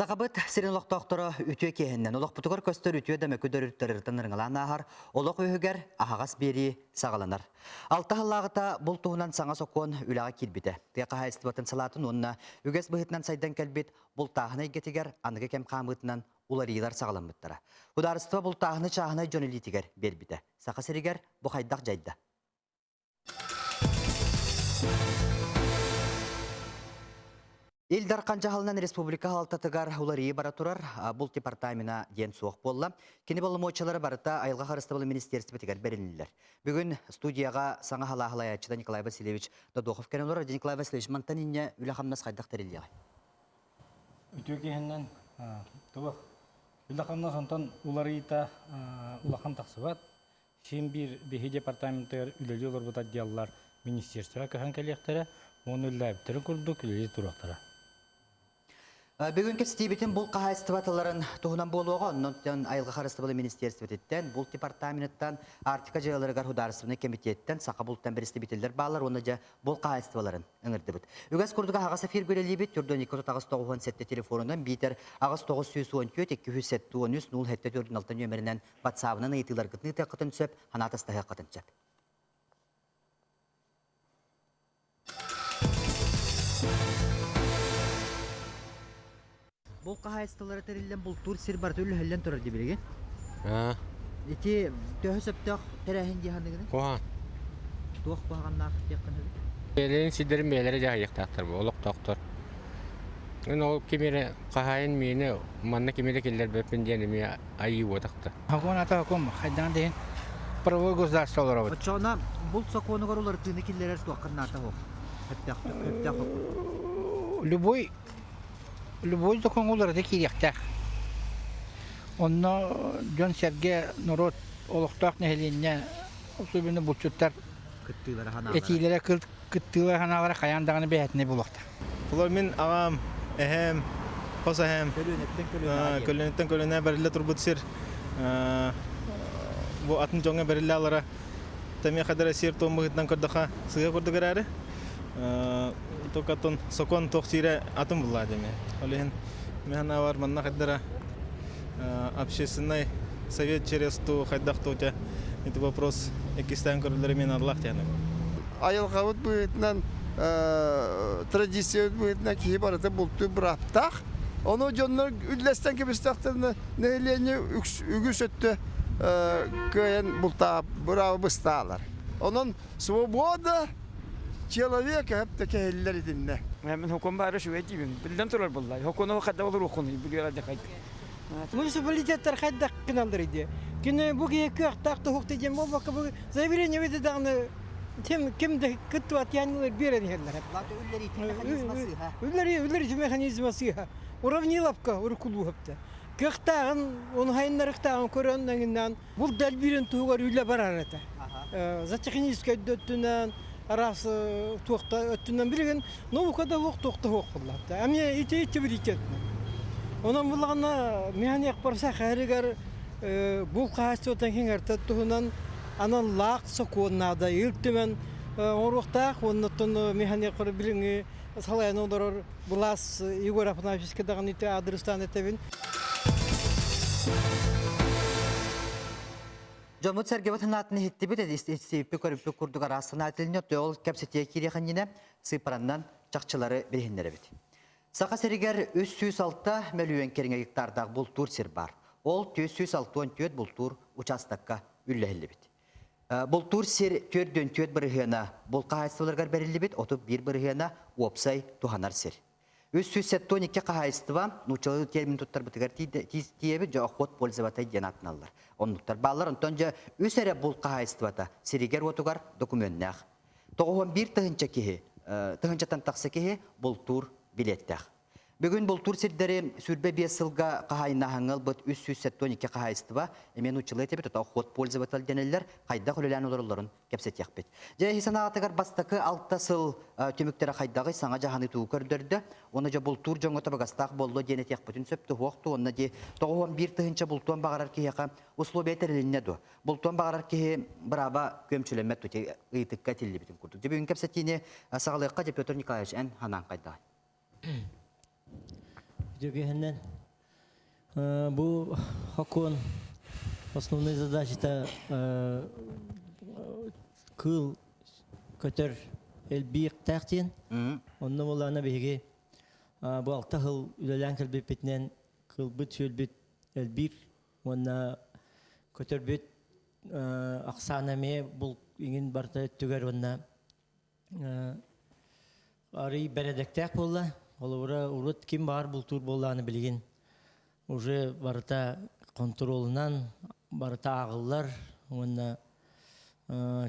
Сахабыт сирин олохтоохторо үтүө киэһэннэн олохпутугар көстөр үтүө да мөкү дөрүттэриртэн ырыҥалаан ааһар олох үһүгэр аһаҕас биэрии саҕаланар. Алта сыллааҕыта бул туһунан саҥа сокуон үлэҕэ киирбитэ. Тыа хаһаайыстыбатын салаатын уонна үгэс быһыытынан сайдан кэлбит бултааһын эйгэтигэр аныгы кэм хаамыытынан уларыйыылар саҕаламмыттара. Судаарыстыба бултааһыны чааһынай дьон илиитигэр биэрбитэ. Саха сиригэр бу хайдах дьайда? Ил Дархан дьаһалынан республика халалтатыгар уларыйыы бара турар, булт департамена диэн суох буолла. Кини боломуочуйалара барыта айылҕа харыстабылын министиэристибэтигэр бэриллилэр. Бүгүн студияҕа саҥа халааһылайааччыта Николай Васильевич Додохов кэлэн олорор. Николай Васильевич, мантан инньэ үлэ-хамнас хайдах тэриллиэҕэй? Үтүө киһинэн туох үлэ-хамнас онтон уларыйыыта улахан тахсыбат. Син биир биһи департаментыгар үлэлии олорбут отделлар министерствоҕа көһөн кэлиэхтэрэ уонна үлэлээбиттэрин курдук үлэлии туруохтара. Бүгүн кэпсэтиибитин булт хаһаайыстыбатыларын туһунан буолуоҕа. Оннуттан айылҕа харыстабылын министиэристибэтиттэн, булт департаменыттан, Арктика дьыалаларыгар судаарыстыбаннай кэмитиэттэн, саха бултан бэрэстэбиитэллэр бааллар уонна дьэ булт хаһаайыстыбаларын ыҥырдыбыт. Үгэс курдук аһаҕас эфир үлэлиибит. Түрдүн 2 97 телефонунан биитэр 8 914 273 0 7 46 нүөмэринэн WhatsApp-ынан ыйытыыларгытын ыытыаххытын сөп, санаа атастаһыаххытын сөп. Бул хаһаайыстыбалара тэриллэн бултуур сир барыта үллэһиллэн турар дии билигин. Ити төһө сөптөөх тэрээһин дии саныгыный? Куһаҕан. Туох куһаҕаннаах диэххин сөбүй? Бэйэлэрин сирдэрин бэйэлэрэ дьаһайыахтаахтар бу олохтоохтор. Ол ким эрэ хаһаайын миэнэ манна кими да киллэрбэппин диэн эмиэ айыы буотахта. Сокуон ата сокуон хайдаан да иһин правовой государство олоробут. Оччоҕуна булт сокуонугар уларытыыны киллэрэр туоххын наата суох. Сөптөөх сокуон. Любой любой сокуоҥҥа уларыта киириэхтээх. Онно дьон-сэргэ, норуот, олохтоох нэһилиэнньэ, особенно булчуттар кыттыылара ханаалара. Этиилэрэ кыттыылара ханаалара хайаан даҕаны бэйэтинэй буолуохтаах. Олор мин аҕам, эһэм, хос эһэм көлүөнэттэн көлүөнэҕэ көлүөнэттэн көлүөнэ бэриллэ турбут сир бу атын дьоҥҥо бэриллэ алара тэмиэхэ да сир туом быһыытынан көрдөхө сыыһа курдук эрээри только атын сокуон туох сиирэ атын буллаа дэмэ. Ол иһин мин санаабар манна хайдара общественный совет через ту хайдах туутэ ити вопрос иккистээн көрүллэрэ мен аллах диэн. Айылҕабыт быһыытынан традициябыт быһыытынан киһи барыта бултуур бырааптаах. Ону дьоннор үллэстэн кэбистэхтэринэ нэһилиэнньэ үгүс өттө кыайан бултаа быраабы быстаалар. Онон свобода человека хэп кэһиллэр итиннэ. Мен хокон баары үчүгэй диибин. Биллэн турар буолла. Хокону хадда олоруоххунуй билиэҕэ да хайда. Муниципалитеттар хайдах гыналлар иди. Кини бу киһи кыахтаах туһукта диэн буолбакка бу заявление види даҕаны ким ким да кыттыбат янылар биэрэн иһэллэр. Үллэри үллэри механизма сыыһа. Уравниловка урукулууһапта. Кыахтааҕын, ону хайыннарыктааҕын көрөн эҥиннээн бул дэлбиирин туһугар үлэ барар этэ. За техническэй өттүнэн, араас туохта өттүнэн билигин наука да суох, туох да суох буолла. Эмиэ ити ити билитетинэн. Онон буллаҕына механик барса хэригэр бул хаһаайыстыбатын киҥэртэ туһунан аналлаах сокуон наада. Ил Түмэн оҥоруохтаах уонна оттон механик билиҥҥи салайан олорор былаас Егор Афанасьевичка даҕаны ити аадырыстаан этэбин. Дьоммут сэргэбит санаатын иһиттибит, истибиппит көрүппүт курдук араас санаа этилиннэ, ол кэпсэтиэ киириэхинньинэ сыыппараннан чахчылары билиһиннэрэбит. Саха сиригэр 306 мөлүйүөн кэриҥэ гектардаах бултуур сир баар. Ол 464 бултуур учаастакка үллэһиллибит. Бултуур сир 44 бырыһыана булт хаһаайыстыбаларыгар бэриллибит, 31 бырыһыана уопсай туһанар сир. 372 хаһаайыстыба нууччалыы термин туттарбытыгар тиийэбит, дьэ охот пользователь диэн ааттаналлар. Оннуктар бааллар, онтон дьэ үс эрэ булт хаһаайыстыбата сиригэр-уотугар докумүөннээх. 91 тыһыынча киһи, тыһыынчаттан тахса киһи бултуур билиэттээх. Бүгүн бултуур сирдэри 25 сылга хаһаайыннааһыҥҥа ылбыт 372 хаһаайыстыба эмиэ нууччалыы этибит, ото охот пользователь дэнэллэр, хайдах үлэлээн олороллорун кэпсэтиэхпит. Дьэ, эһи санаатыгар бастакы алта сыл түмүктэрэ хайдаҕый саҥа дьаһаныы тугу көрдөрдө? Уонна дьэ бултуур дьоҥҥо табыгастаах буолло диэн этиэхпитин сөп туһуох ту уонна дии 91 тыһыынча бултуон баҕарар киһиэхэ условия тэрилиннэ дуо? Бултуон баҕарар киһи бырааба күөмчүлэммэт тути ыйытыкка этиллибитин курдук. Дьэ, бүгүн кэпсэтиини саҕалыахха дьэ Петр Николаевич эн ханаан хайдаҕай? Үтүөкэһинэн бу хокуон основной задачата кыыл көтөр элбиэхтээх диэн. Онно буоллаҕына биһиги бу алта сыл үлэлээн кэлбиппитинэн кыылбыт сүөлбүт элбиир уонна көтөрбүт ахсаана эмиэ бул иҥин барыта өттүгэр уонна арый бэрэдэктээх буолла. Холобура, урут ким баар бултуур буоллаҕына билигин уже барыта хонтуруолунан барыта ааҕыллар уонна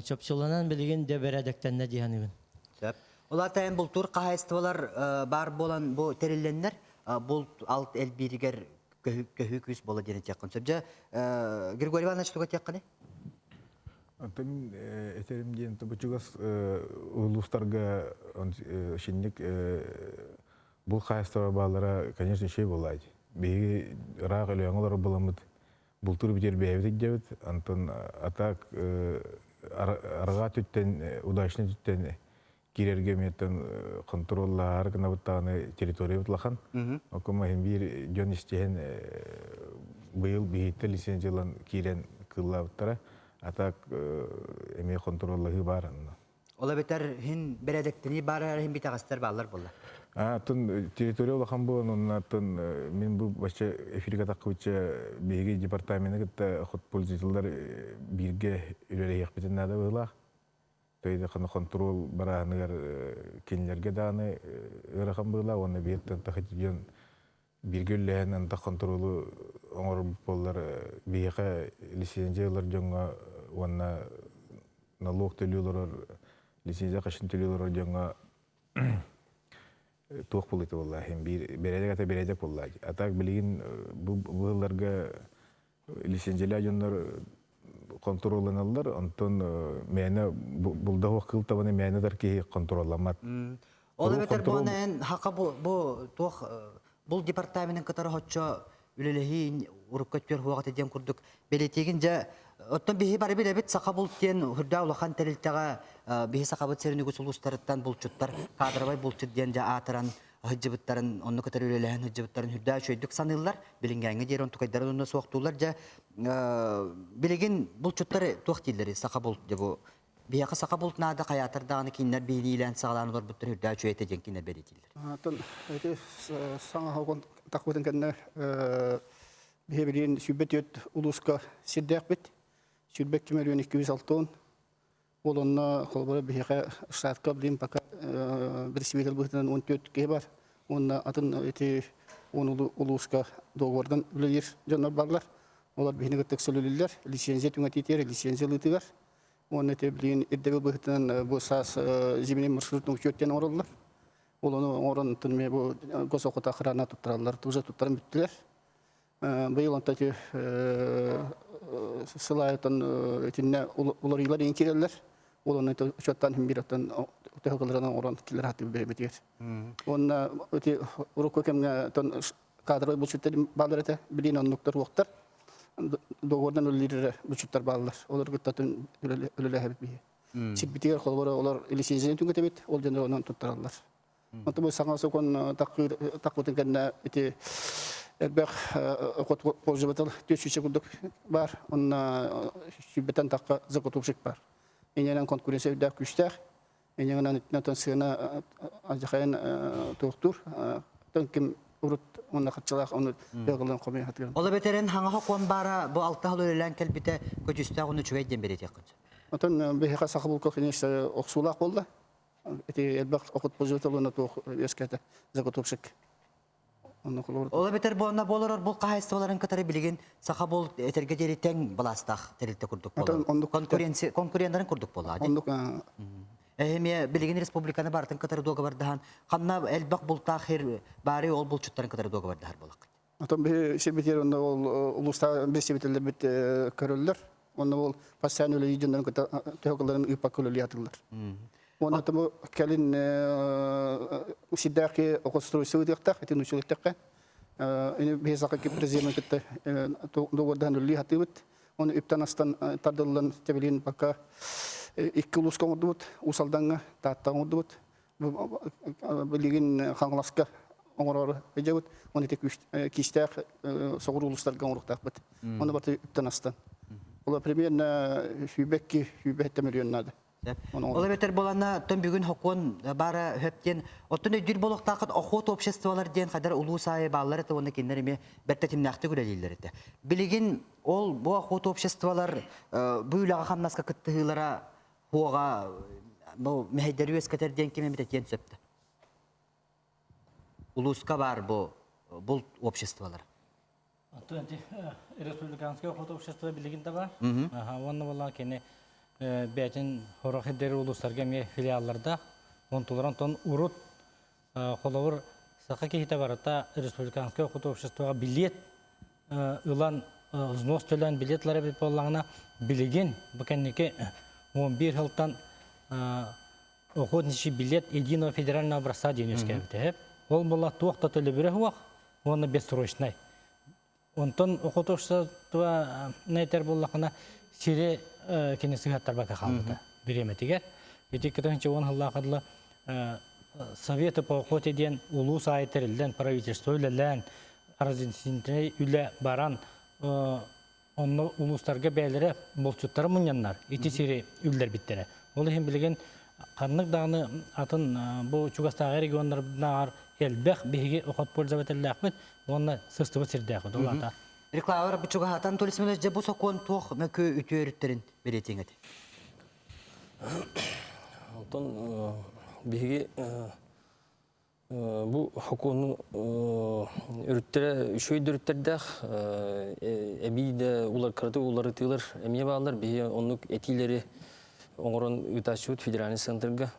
чопчуланан билигин дьэ бэрээдэктэннэ дии саныыбын. Сөп. Ол аата эн бултуур хаһаайыстыбалар баар буолан бу тэриллэннэр булт алт элбииригэр көһүү күүс буола диэн этиэххин сөп. Дьэ, Григорий Иванович тугу этиэххиний? Антон этерим диэн бу чугас улуустарга шинник бул хаһаайыстыба бааллара, конечно, үчүгэй буолааччы. Биһиги ыраах Өлөөҥө олорор буоламмыт бултуур битиэр бэйэбит илдьэбит. Антон атак арҕаа түттэн, удачный түттэн киирэргэ эмиэттэн контроллаһар гынабыт даҕаны территориябыт улахан. Окума иһин биир дьон истиһэн быйыл биһиттэ лицензиялан киирэн кыыллаабыттара. А так эмиэ контроллаһыы баар анна. Ол эбэтэр хин бэрээдэктэнии баар эрэ хин битэҕэстэр бааллар буолла. Атын территория улахан буолан онно атын мин бу бачча эфиргэ таххыбычча биһиги департаменты кытта хот пользователлар бииргэ үлэлэһиэхпитин наада быһыылаах. Төйдөхөнө контрол барааһыныгар кинилэргэ даҕаны ыарахан быһыылаах уонна бииртэн тахытыйан бииргэ үллэһэн антах контролу оҥорбут буоллар биһиэхэ лицензия ылар дьоҥҥо уонна налог төлүү олорор лицензия хашын төлүү олорор дьоҥҥо туох буолуйта буолла иһин биир бэрээдэк ата бэрээдэк буолла а так билигин бу быһылларга лицензиялаах дьоннор контролланаллар онтон мээнэ булда кыл табаны мээнэ дар киһи контролламмат. Ол эбэтэр бу эн хака бу бу туох бул департаменын кытары хоччо үлэлэһии урукка өттүөр хуаҕата диэн курдук бэлиэтиигин. Дьэ, оттон биһи бары билэбит, саха булт диэн үрдээ улахан тэрилтэҕэ биһи сахабыт сирин үгүс улуустарыттан булчуттар кадровай булчут диэн дьэ аатыран сылдьыбыттарын, онно кытары үлэлэһэн сылдьыбыттарын үрдээ үчүгэйдик саныыллар, билиҥҥээҥҥи диэри онтукайдарын онно суохтууллар. Дьэ, билигин булчуттар туох дииллэрий саха булт дьэ бу биһиэхэ саха булт наада хайаатар даҕаны кинилэр биһиниилээн саҕалаан олорбуттар үрдээ үчүгэй этэ диэн кинилэр бэлиэтииллэр. Оттон ити саҥа хогон тахпытын кэннэ биһи билигин 24 улууска сирдээхпит. 22 миллион 260. Ол онно холобура биһиэхэ штатка билигин пока представитель быһыытынан 14 киһи бар. Уонна атын ити он улууска договордан үлэлиир дьоннор барлар. Олар биһини кытта ыкса үлэлииллэр. Лицензия түҥэтиитигэр, лицензия ылыытыгар. Уонна ити билигин ирдэбил быһыытынан бу саас зимний маршрутный учет диэн оҥороллор. Ол ону оҥорон эмиэ бу госохота охрана туттараллар. Уже туттаран бүттүлэр. Быйыл онто ити сыл аайытан итиннэ уларыйыылар иин киирэллэр. Ол онно учуоттаан иһин биир оттон төһө оҥорон киллэр хатыы бэйэбитигэр. Уонна ити урукку кэмҥэ тон кадровай булчуттар бааллар этэ. Билигин оннуктар уохтар. Договордан үлэлиир булчуттар бааллар. Олор кытта үлэлэһэбит биһи. Сирбитигэр холобура олор лицензияны түҥэтэбит, ол дьоннор онон туттараллар. Онтон бу саҥа сокуон тахпытын кэннэ ити элбэх пользователь 400 курдук бар. Онно сүүрбэтэн тахха заготовщик бар. Иннинэн конкуренция үрдээх күүстээх. Иннинэн итинэн сыана алдьахайын туохтуур. Тон ким урут уонна хаччылаах ону ыгылын хомуйа хатыгар. Ол эбэтэрин хаҥа хокуон баара бу алта сыл үлэлээн кэлбитэ көдьүүстээх уонна үчүгэй диэн бэлиэтиэххин сөп. Оттон биһиэхэ саха булка конечно охсуулаах буолла. Ити элбэх охот пользователь уонна туох үөскээтэ заготовщик. Ол эбэтэр буонна буолар бул хаһаайыстыбаларын кытары билигин саха бул этэргэ диэри тэҥ былаастаах тэрилтэ курдук буолар. Конкуренция конкуреннарын курдук буолла. Оннук. Эһиме билигин республиканы бартын кытары дуогабардаһан ханна элбэх бултаах хир баары ол булчуттарын кытары дуогабардаһар буолак. Отон биһи сирбитигэр онно ол улууста бирсибитэллэрбит көрөллөр. Онно ол постоянно үлэлии дьоннорун кытта төһө ыыппакка үлэлии атыллар. Уонна тому кэлин сирдээхи окостройство ыытыахтаах, итин учулуктахха. Ини биһи саха президент кытта договордаһан үлэлии хатыыбыт. Оны үптэн астан тардыллан тебилин пока икки улууска оҥордубут, Уус Алдаҥҥа, Тааттаҕа оҥордубут. Билигин Хаҥаласка. оҥороору ыдьабыт. Оны ити киистээх соҕуруу улуустарга оҥоруохтаахпыт. Оны барыта үптэн астан. Ол примерно сүүбэкки сүүбэһиттэ миллион наада. Ол эбэтэр буолана оттон бүгүн хокуон баара хөп диэн оттон өйдүүр буолуохтааххыт охот обществолар диэн хадар улуус аайы бааллар этэ уонна кинилэр эмиэ бэрт тэтимнээхтик үлэлииллэр этэ. Билигин ол бу охот обществолар бу үлэҕэ хамнаска кыттыһыылара хуоҕа бу мэһэйдэри үөскэтэр диэн ким эмит этиэн сөп да. Улууска баар бу булт обществолар. Оттон республиканскай охот общество билигин да бар. Уонна буолла кини бэйэтин хорох ирдэри улуустарга эмиэ филиаллардаах. Онтулар онтон урут холобур саха киһитэ барыта республиканскай охот обществоҕа билиэт ылан взнос төлөөн билет ылар эбит буоллаҕына билигин бу кэнники 11 сылтан охотничий билет единого федерального образца диэн үөскээбитэ. Ол буолла туох да төлөбүрэ суох уонна бессрочнай. Онтон охотовщество этэр буоллахына сири кини сыһаттарбакка хаалбыта бириэмэтигэр. Ити 2010 сыллаахха дылы Советы по охоте диэн улуус аайы тэриллэн, правительство үлэлээн, разъяснительнай үлэ баран, онно улуустарга бэйэлэрэ булчуттары мунньаннар ити сири үллэрбиттэрэ. Ол иһин билигин ханнык даҕаны атын бу чугастааҕы регионнарбытынааҕар элбэх биһиги охотпользователлээхпит уонна сыстыбыт сирдээхпит. Ол аата Рекламалар бу чугаһатан Анатолий Семенович дьэ бу сокуон туох мөкү үтүө өрүттэрин бэлиэтиэҥ этэ? Онтон биһиги Бу сокуону өрүттэрэ үчүгэй да өрүттэрдээх, эбии да кыратык уларытыылар эмиэ бааллар. Биһи оннук этиилэри оҥорон ыытааччыбыт федеральный центрга.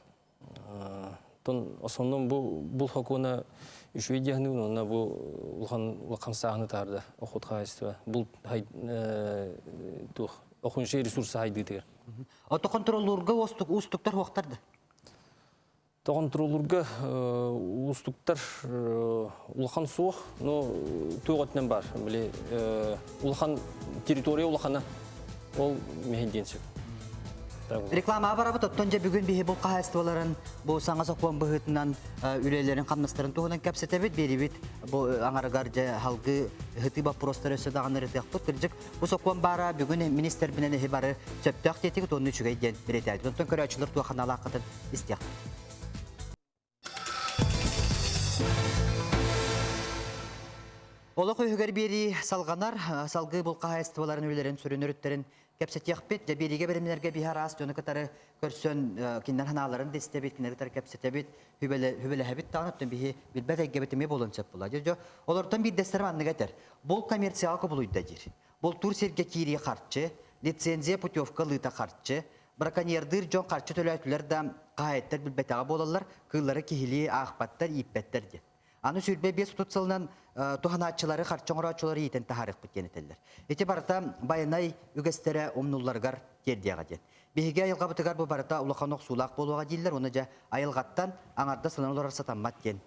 Оттон основном бу бу сокуона үчүгэй диэхнүүн уонна бу улахан улахан сааһыны таарда охот хаһайыстыба бул туох охуншей ресурса хайдыытыгар. Ото контроллуурга уустуктар хуохтар да? Тоҕонтуруулурга уустуктар улахан суох, но туох өттүнэн бар. Били улахан территория улахана ол мэһэйдиэн сөп. Реклама барабыт оттон дьэ бүгүн биһи бу хаһаайыстыбаларын бу саҥа сокуон быһыытынан үлэлэрин хамнастарын туһунан кэпсэтэбит биэрибит бу аҥарыгар дьэ халгы ыһытыы боппуруостары өссө даҕаны ырытыахпыт кырдьык бу сокуон баара бүгүн министрбинэн эһи бары сөптөөх диэтигит уонна үчүгэй диэн бэлиэтээбит онтон көрөөччүлэр туох аналааххытын истиэх. Олох үһүгэр биэрии салҕанар, салгыы бул хаһаайыстыбаларын үлэлэрин сүрүн өрүттэрин кэпсэтиэхпит. Дьэ биэриигэ бэлэмнэргэ биһи араас дьону кытары көрсөн кинилэр санааларын да истэбит, кинилэри кытары кэпсэтэбит, хүбэлэһэбит даҕаны, оттон биһи билбэт эйгэбит эмиэ буолуон сөп буолла. Дьэ, олортон биирдэстэрэ маннык этэр. Бул коммерцияҕа кубулуйда диир. Бултуур сиргэ киирии харчы, лицензия путевка ылыыта харчы, Браконьердыыр дьон харчы төлөөтүлэр да, хаһаайыттар билбэтэҕэ буолаллар, кыыллары киһилии аахпаттар, ииппэттэр диэн. Аны 25-30 сылынан туһанааччылары, харчы оҥорооччулары иитэн таһаарыахпыт диэн этэллэр. Ити барыта байанай үгэстэрэ умнулларыгар тиэрдиэҕэ диэн. Биһиги айылҕабытыгар бу барыта улахан охсуулаах буолуоҕа дииллэр уонна дьэ айылҕаттан аҥардас ылан олорор сатаммат диэн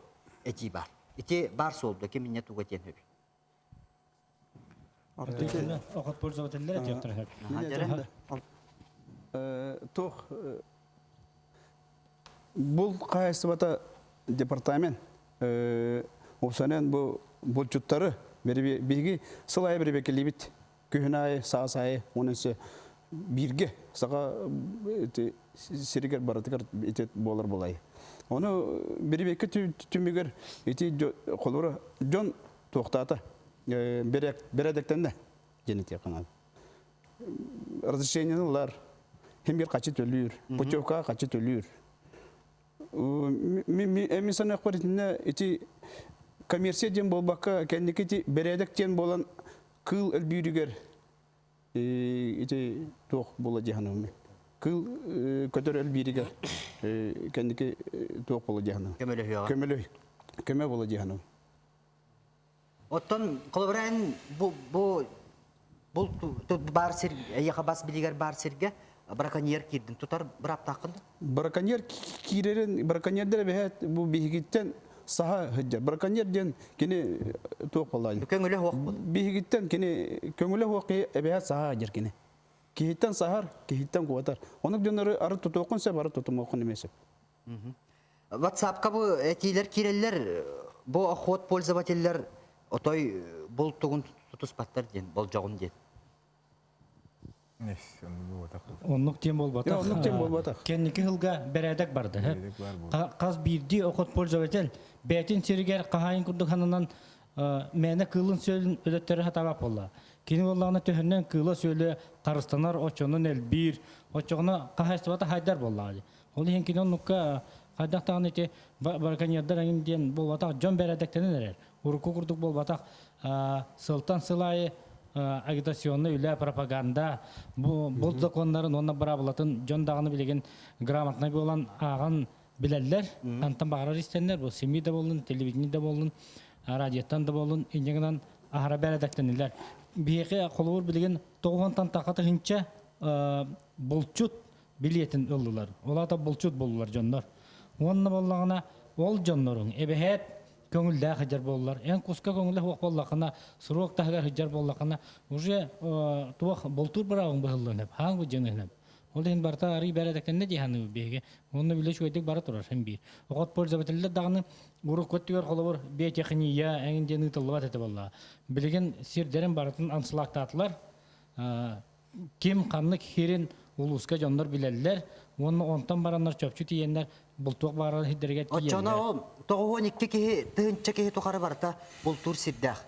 этии баар. Ити баар суол дуо, ким инньэ туга диэн сөбүй? Охот пользователлер этиэхтэрэ сөп. Туох бул хаһаайыстыбата департамент уопсанан бу булчуттары биһиги сыл аайы бирибэкэлиибит күһүн аайы саас аайы уонна бииргэ саха сиригэр барытыгар ити буолар буолай ону бирибэкке түмүгэр ити холобура дьон туохтаата бэрээдэктэннэ диэн этиэххэ наада разрешениены ылар хим бир хачы төлүүр путевкаҕа хачы төлүүр мин саныахпар итиннэ ити коммерция диэн буолбакка кэнники ити бэрээдэк диэн буолан кыыл өлбүүрүгэр ити туох буола дии саныыбын кыыл көтөр өлбүүрүгэр кэнники туох буола дии саныыбын көмөлөһүөҕэ көмөлөй көмө буола дии саныыбын Оттон холобура эн бу бу бу баар сир эйиэхэ бас билигэр баар сиргэ браконьер киирдин тутар бырааптааххын да? Браконьер киирэрин браконьердэр эбэһээт бу биһигиттэн саха сылдьар. Браконьер диэн кини туох буоллаҕай? Көҥүлэ суох буолар. Биһигиттэн кини көҥүлэ суох киһи эбэһээт саха сылдьар кини. Киһиттэн саһар, киһиттэн куотар. Оннук дьоннору ары тутуоххун сөп, ары тутумуоххун эмиэ сөп. WhatsApp-ка бу этиилэр киирэллэр, бу охот пользователлэр отой бултугун тутуспаттар диэн, болдьоҕун диэн. Оннук тем болбатах. Оннук тем болбатах. Кэнники сылга бэрээдэк барды. Хас биирдии охот пользователь бэйэтин сиригэр хаһаайын курдук ханынан мээнэ кыылын сүөлүн өлөттөрө хатаабат буолла. Кини буоллаҕына төһөннөн кыыла сүөлэ харыстанар, оччонон элбиир, оччоҕуна хаһаайыстыбата хайдар буоллаҕа. Ол иһин кини оннукка хайдах даҕаны ити браконьердар эҥин диэн буолбатах, дьон бэрээдэктэнэн эрэр. Урукку курдук буолбатах, сылтан сыл аайы агитационнай үлэ, пропаганда, бу булт законнарын уонна быраабылатын дьон даҕаны билигин грамотнай буолан ааҕан билэллэр. Хантан баҕарар истэннэр, бу СМИ да буоллун, телевидение да буоллун, радиоттан да буоллун, инньэ гынан аһара бэрэдэктэнилэр. Биһиэхэ холобур билигин тоҕуһунтан таха тыһыынча булчут билиэтин ыллылар. Ол аата булчут буоллулар дьоннор. Уонна буоллаҕына ол дьонноруҥ эбэһээт көҥүллээх сылдьар буоллар, эн куска көҥүлэ суох буоллаххына, срок таһыгар сылдьар буоллаххына, уже туох бултуур быраабыҥ быһыллыан сөп, хаан быдьыҥ сөп. Ол иһин барыта арый бэрэдэктэннэ дии саныыбын биһиги. Уонна үлэ үчүгэйдик бара турар син биир. Оҕот пользователлэр даҕаны урукку өттүгэр холобур биотехния эҥин диэн ыытыллыбат этэ буоллаҕа. Билигин сирдэрин барытын аншлактаатылар. Ким ханнык хирин улууска дьоннор билэллэр уонна онтон бараннар чопчу тиийэннэр бултуох баарар сирдэригэр тиийэллэр. Оччоно ол 92 киһи, тыһыынча киһи тухары барыта бултуур сирдээх.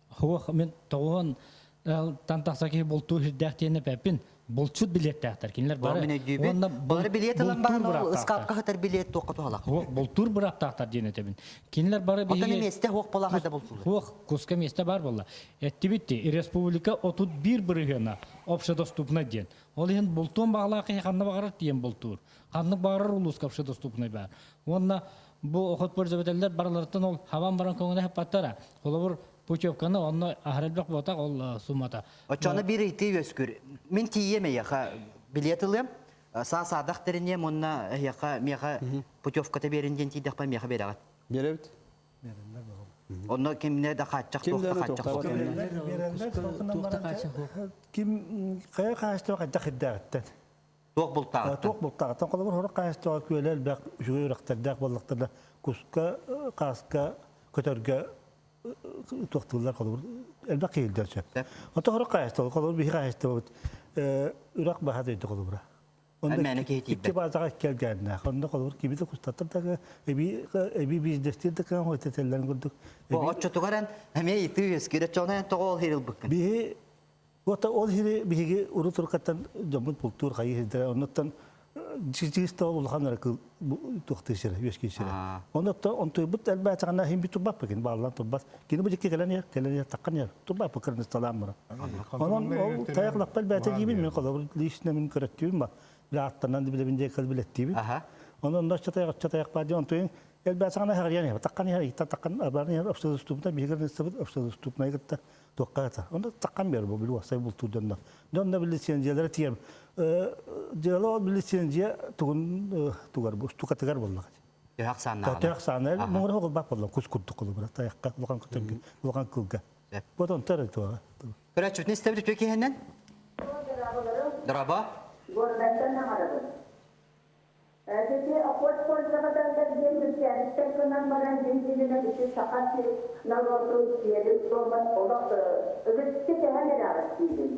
Хуох мин тоҕуһун тан тахса киһи бултуур сирдээх диэн эппэппин. Булчут билиэттээхтэр. Кинилэр бары мин өйдүүбүн. Бары билиэт ылан баран ол ыскаапка сытар билиэт туохха туһалаах? Хуох бултуур бырааптаахтар диэн этэбин. Кинилэр бары биһиги Оттон миэстэ хуох буолаха да бултуулар. Хуох куска миэстэ бар буолла. Эттибит республика 31 бырыһыана общедоступна диэн. Ол иһин бултуон баҕалаах киһи ханна баҕарар тиийэн бултуур. Ханнык баҕарар улууска общедоступный баар. Уонна бу охот пользователлэр барыларыттан ол хабан баран көҥүлэ хаппаттара. Холобур, путевканы онно аһар элбэх буотах ол суммата. Оччоҕуна биир ыйытыы үөскүүр. Мин тиийиэм эйиэхэ билиэт ылыам, саа-саадах тэриниэм уонна эһиэхэ миэхэ путевката биэрин диэн тиийдэхпинэ миэхэ биэрэҕит. Биэрэбит. Онно кимне да хааччах Ким туох да да хааччах суох. Ким хайа хааччах хайдах ирдээҕиттэн. Туох бултааҕыттан. Туох бултааҕыттан. Холобур, сорох хаачыстыбаҕа күөлэ элбэх үчүгэй үрэхтэрдээх буоллахтарына, куска, хааска, көтөргө туохтууллар холобур элбэх киһилдэр сөп. Ото сорох хаачыстыба, холобур, биһи хаачыстыбабыт үрэх баһа дойду холобура. Онно икки баазаҕа икки элгээннээх. Онно холобур кими да кустаттар да эбии эбии бизнестиир да кыаҕын этэллэрин курдук. Бу оччотугар эн эмиэ итыы үөскүүр. Оччоҕуна эн тоҕо ол иһин ылбыккын? Биһи Вот ол иһини биһиги урут уруккаттан дьоммут бултуур хайыы сирдэрэ, оннуттан чиста ол улахан эрэ кыл туохтыы сирэ, үөскүү сирэ. Оннуттан онтуйбут элбээтэҕинэ иһин би турбаппы кини бааллан турбат. Кини бу дьикки кэлэн иһэр, кэлэн иһэр, таххан иһэр, турбаппы кырнысталаан баран. Онон ол тайах лаппа элбээтэ диибин, мин холобур лично мин көрөттүүбүн ба, билэ аттанан билэбин диэ кыл билэттиибин. Онон онно оччо тайах, оччо тайах баар диэн онтуйун элбээтэҕинэ иһэр иһэр, таххан иһэр, таххан баран иһэр, обсудустубута биһиги кырныстабыт, обсудустубунай кытта туохха это онно таккан бер бу били уопсай бултуур дьонно дьонно били лицензиялары тиийэн дьыала ол лицензия тугун тугар бу устукатыгар буоллаҕа төһө ахсааннааҕына төһө ахсаана муҥура хоҕулбаах буолла кус курдук холобура тайахха улахан көтөргө улахан кылга вот онтор туоҕа Көрөөччүтүн истэбит үтүө киһинэн Дорообо. Горнайтан аҥарабын. Ити охот пользователлэр диэн бүркээбиттэр гынан баран дьин-дьининэн ити саха сир норуотун сиэрин-туомун олох үгүстүк эһэн эрэҕит диибин.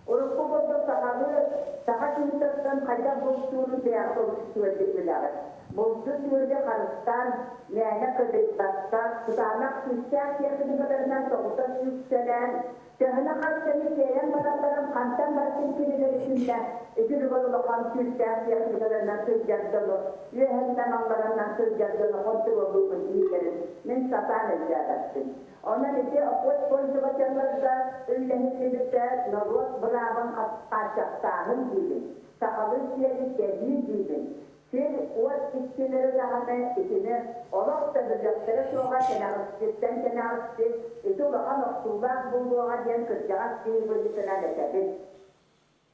Урукку курдук сахалыы саха киһититтэн хайдах бултуурун бэйэҕит олус үчүгэйдик билэҕит. Булду сүөлү харыстаан, мээнэ кыдыйбакка, кытаанах күүстээх техникаларынан тоҕута сүүртэлээн, Төһөнө хас кэми тиэйэн баран баран хантан барытын кинилэри күннэ ити үлүгэр улахан күүстээх техникаларынан сылдьар дьону, үөһэннэн аллараннан сылдьар дьону хонтуруоллуубун дииллэрин мин сатаан өйдөөбөппүн. Онон ити охот пользователларга үллэһиллибитэ норуот быраабын хааччахтааһын диибин, сахалыы сиэри кэһии диибин. Сир уот иччилэрэ даҕаны итини олох да билиэхтэрэ суоҕа кэнэҕэскиттэн кэнэҕэски ити улахан охсуулаах буолуоҕа диэн кырдьаҕас киһи быһыытынан этэбин.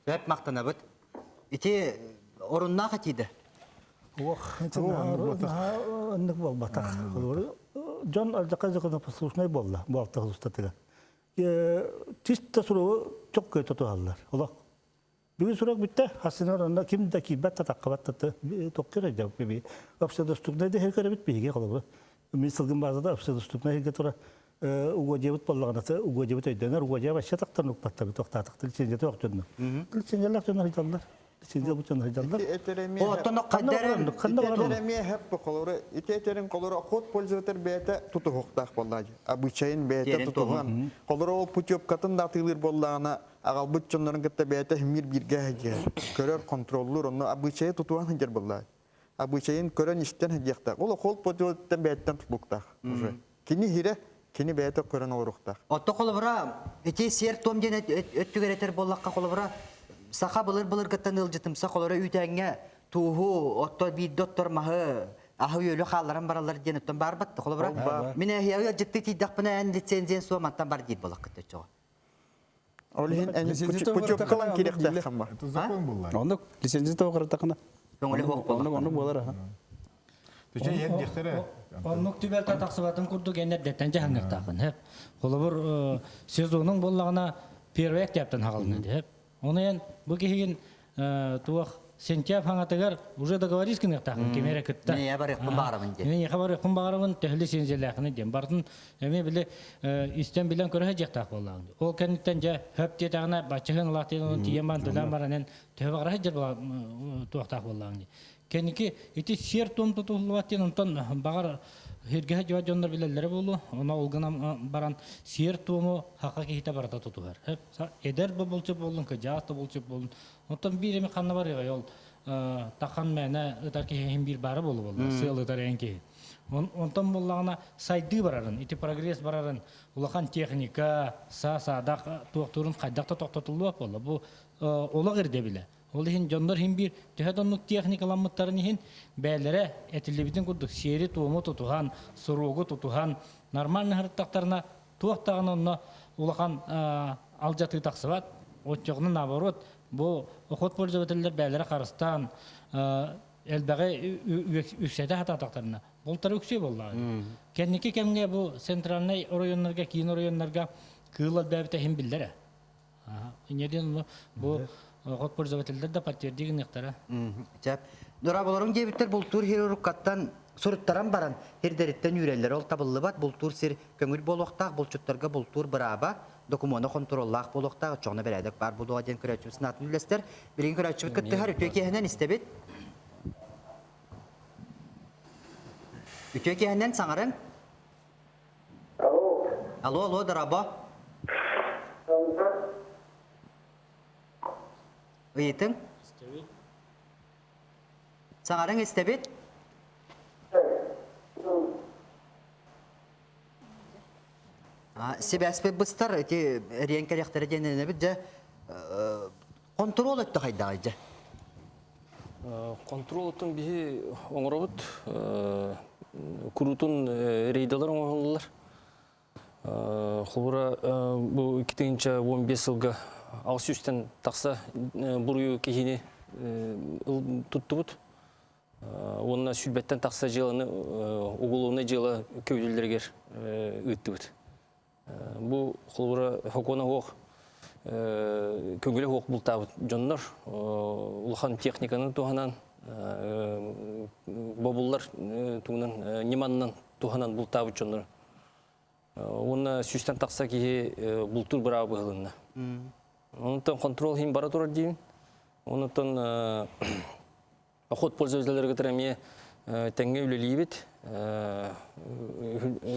Сөп махтанабыт. Ити оруннаах этииде. Уох, оннук буолбатах. Дьон алдьархай законопослушнай буолла бу алта устатыгар. Чисто суругу чөккө тутуһаллар. Олох. Бүгүн сурак бүттэ, хасынар онно ким да киирбэт да таххабат да тохтор эдэ общедоступнай да көрөбүт биһиги холобура. Мин сылгым базада общедоступнай сиргэ тура угодьябыт боллаҕына угодьябыт өйдөнөр, угодья вообще тахтан укпаттар, тохтаатахтар лицензията жоқ дьонно. Лицензиялаах дьоннор сылдьаллар. Лицензия бу дьоннор сылдьаллар. Ити этерин колоро охот пользователь бэйэтэ тутуһуктаах боллаа. Обычайын бэйэтэ тутуһан. Холоро ол путевкатын да атыылыыр боллаҕына аҕалбыт дьоннорун кытта бэйэтэ химир бииргэ көрөр, контроллуур, онно обычайы тутуһан сылдьар боллаа. Обычайын көрөн истэн сылдьыахтаах. Ол охол пользователь бэйэттэн тутулуктаах уже. Кини хире, кини бэйэтэ көрөн олоруохтаах. Отто холобура, ити сиэр-туом диэн өттүгэр этэр буоллахха холобура, саха былыр-былыргыттан ыалдьытымса холоро үүтээҥҥэ тууһу, отто биирдэ оттор маһы, аһы-үөлү хаалларан бараллар диэн оттон баарбат холобура. Мин эһиэхэ ыалдьыттыы тиийдэхпинэ эн лицензиян суо мантан бар диир буолаххыт өчөҕө. Ол иһин эн путевкалан кириэхтээх ба. Это закон булла. Оннук лицензия тоҕо кыраттахына. Көҥүлэ суох буолла. Оннук буолар аха. Оннук түбэлтэ тахсыбатын курдук эн эрдэттэн дьаһаныахтааххын сөп. Холобур, сезонуҥ буоллаҕына первый октябтан хаҕалына сөп. Ону эн бу киһигин туох сентябрь хаҥатыгар уже договорись гыныахтааххын кими эрэ кытта. Мин барыахпын баҕарабын диэн. Мин барыахпын баҕарабын төһө лицензиялааххыный диэн. Бартын эмиэ били истэн билэн көрө сылдьыахтаах буоллаҕыҥ. Ол кэнниттэн дьэ хөп диэтэҕинэ баччаһын ылаах диэн тиийэн баран төлөөн баран эн төһө баҕара сылдьар туохтаах буоллаҕыҥ дии. Кэнники ити сиэр-туом тутуллубат диэн онтон баҕар сиргэ дьон дьоннор билэллэрэ буолуо. Ону ол гынан баран сиэр-туому хака киһитэ барыта тутуһар. Эдэр да булчут буоллун, кыдьаас да булчут буоллун. Онтон биир эми ханна барыаҕай ол тахан мээнэ ытар киһи иһин биир баара буолуо буолла. Сыал ытар эн киһи. Онтон буоллаҕына сайдыы барарын, ити прогресс барарын улахан техника, саа-саадах туохтуурун хайдах да тохтотуллуох буолла. Бу олох ирдэбилэ. Ол иһин дьоннор иһин биир төһө да оннук техникаламмыттарын иһин бэйэлэрэ этиллибитин курдук сиэри-туому тутуһан, суругу тутуһан нормально сырыттахтарына туох даҕаны онно улахан алдьатыы тахсыбат. Оччоҕуна наоборот бу охот пользователлэр бэйэлэрэ харыстаан элбэҕи үксэтэ сатаатахтарына бултара үксүө буоллаҕа. Кэнники кэмҥэ бу центральнай оройуоннарга, киин оройуоннарга кыыл элбээбитэ иһин биллэрэ. Инньэ диэн бу хот пользователлэр да подтверди гыныахтара. Чап. Дораболорун диэбиттэр бултуур хирургкаттан суруттаран баран сирдэриттэн үүрэллэр. Ол табыллыбат бултуур сир көҥүл буолуохтаах, булчуттарга бултуур бырааба, докумуона хонтуруоллаах буолуохтаах, оччоҕуна бэрээдэк баар буолуоҕа диэн көрөөччүбүт санаатын үллэстэр. Билигин көрөөччүбүт кыттыһар үтүө киэһэнэн истэбит. Үтүө киэһэнэн саҥарыҥ. Алло. Алло, алло, дорабо. Ыйытыҥ. Саҥарыҥ истэбит. Сибээспит быстар, ити эриэн кэлиэхтэрэ диэн эрэнэбит дьэ. Контрол өттө хайдаҕай дьэ? Контрол оттон биһи оҥоробут куруутун рейдалар оҥоһуллар. Холобура бу 2015 сылга 600-тэн тахса буруйу киһини туттубут. Уонна сүүрбэттэн тахса дьыаланы уголовнай дьыала көбүллэригэр ыыттыбыт. Бу холобура хокуона суох көҥүлэ суох бултаабыт дьоннор улахан техниканы туһанан бобуллар туһунан ньыманнан туһанан бултаабыт дьоннор. Уонна сүүстэн тахса киһи бултуур бырааба быһылынна. Онтон контрол иһин бара турар диибин. Онтон Охот пользователлэригэр эмиэ тэҥҥэ үлэлиибит.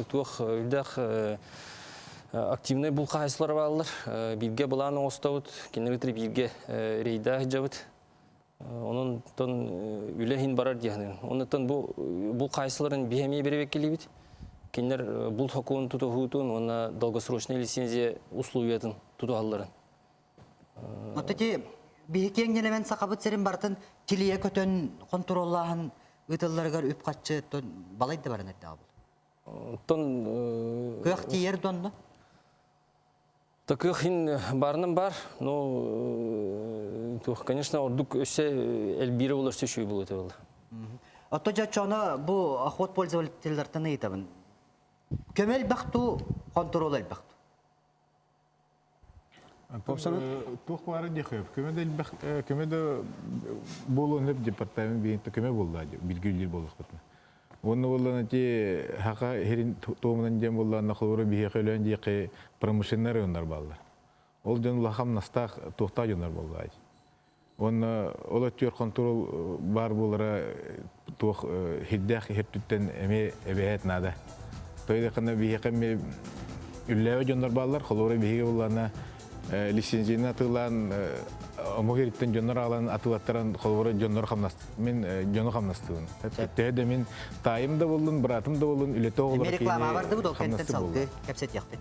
Туох үрдээх активнай бул хаһайсылар бааллар. Бииргэ былаан оҥостобут, кинилэр бииргэ рейда сылдьабыт. Онон үлэ иһин барар диэхинэн. Оннуттан бу бул хаһайсыларын биһи эмиэ бэрэбиэркэлиибит. Кинилэр бул сокуон тутуһуутун уонна долгосрочный лицензия условиятын тутуһалларын. Вот эти биһи киэҥ нэлэмэн сахабыт сирин барытын тилийэ көтөн хонтуруоллааһын ыытылларыгар үп-харчы балай да баран эрдэҕэ бұл. Оттон Кыах тиийэр донно? Та кыах иһин барынан бар, но конечно, ордук өссө элбиирэ болар өссө үчүгэй буолуо этэ буолла. Отто дьоччоно бу охот пользователлартан ыйытабын. Көмө элбэх туу, хонтуруол элбэх туу. Туох баара диэхэ көмө да элбэх көмө да буолуон сөп департамент биһин көмө буолла билгилиир буоллахпытына. Уонна буоллан ити хака хирин туомунан диэн буоллаанна холобура биһиэхэ өлөөн диэхэ промышленнай районнар бааллар. Ол дьон улахан хамнастаах туохтаах дьоннор буоллаҕай. Уонна ол өттүгэр хонтуруол баар буолара туох хирдээх хиртүттэн эмиэ эбэһээт наада. Тоҕо биһиэхэ эмиэ үллээбэ дьоннор бааллар, холобура биһиги буллаана лицензияны атыылаан омук ириттэн дьоннор аалан атыылаттаран холобура дьоннор хамнаст мин дьону хамнастыыбын. Төһө да мин таайым да боллун, быраатым да боллун үлэтэ оҕолоро Эмиэ реклама бардыбыт, ол кэнтэн салгыы кэпсэтиэхпит.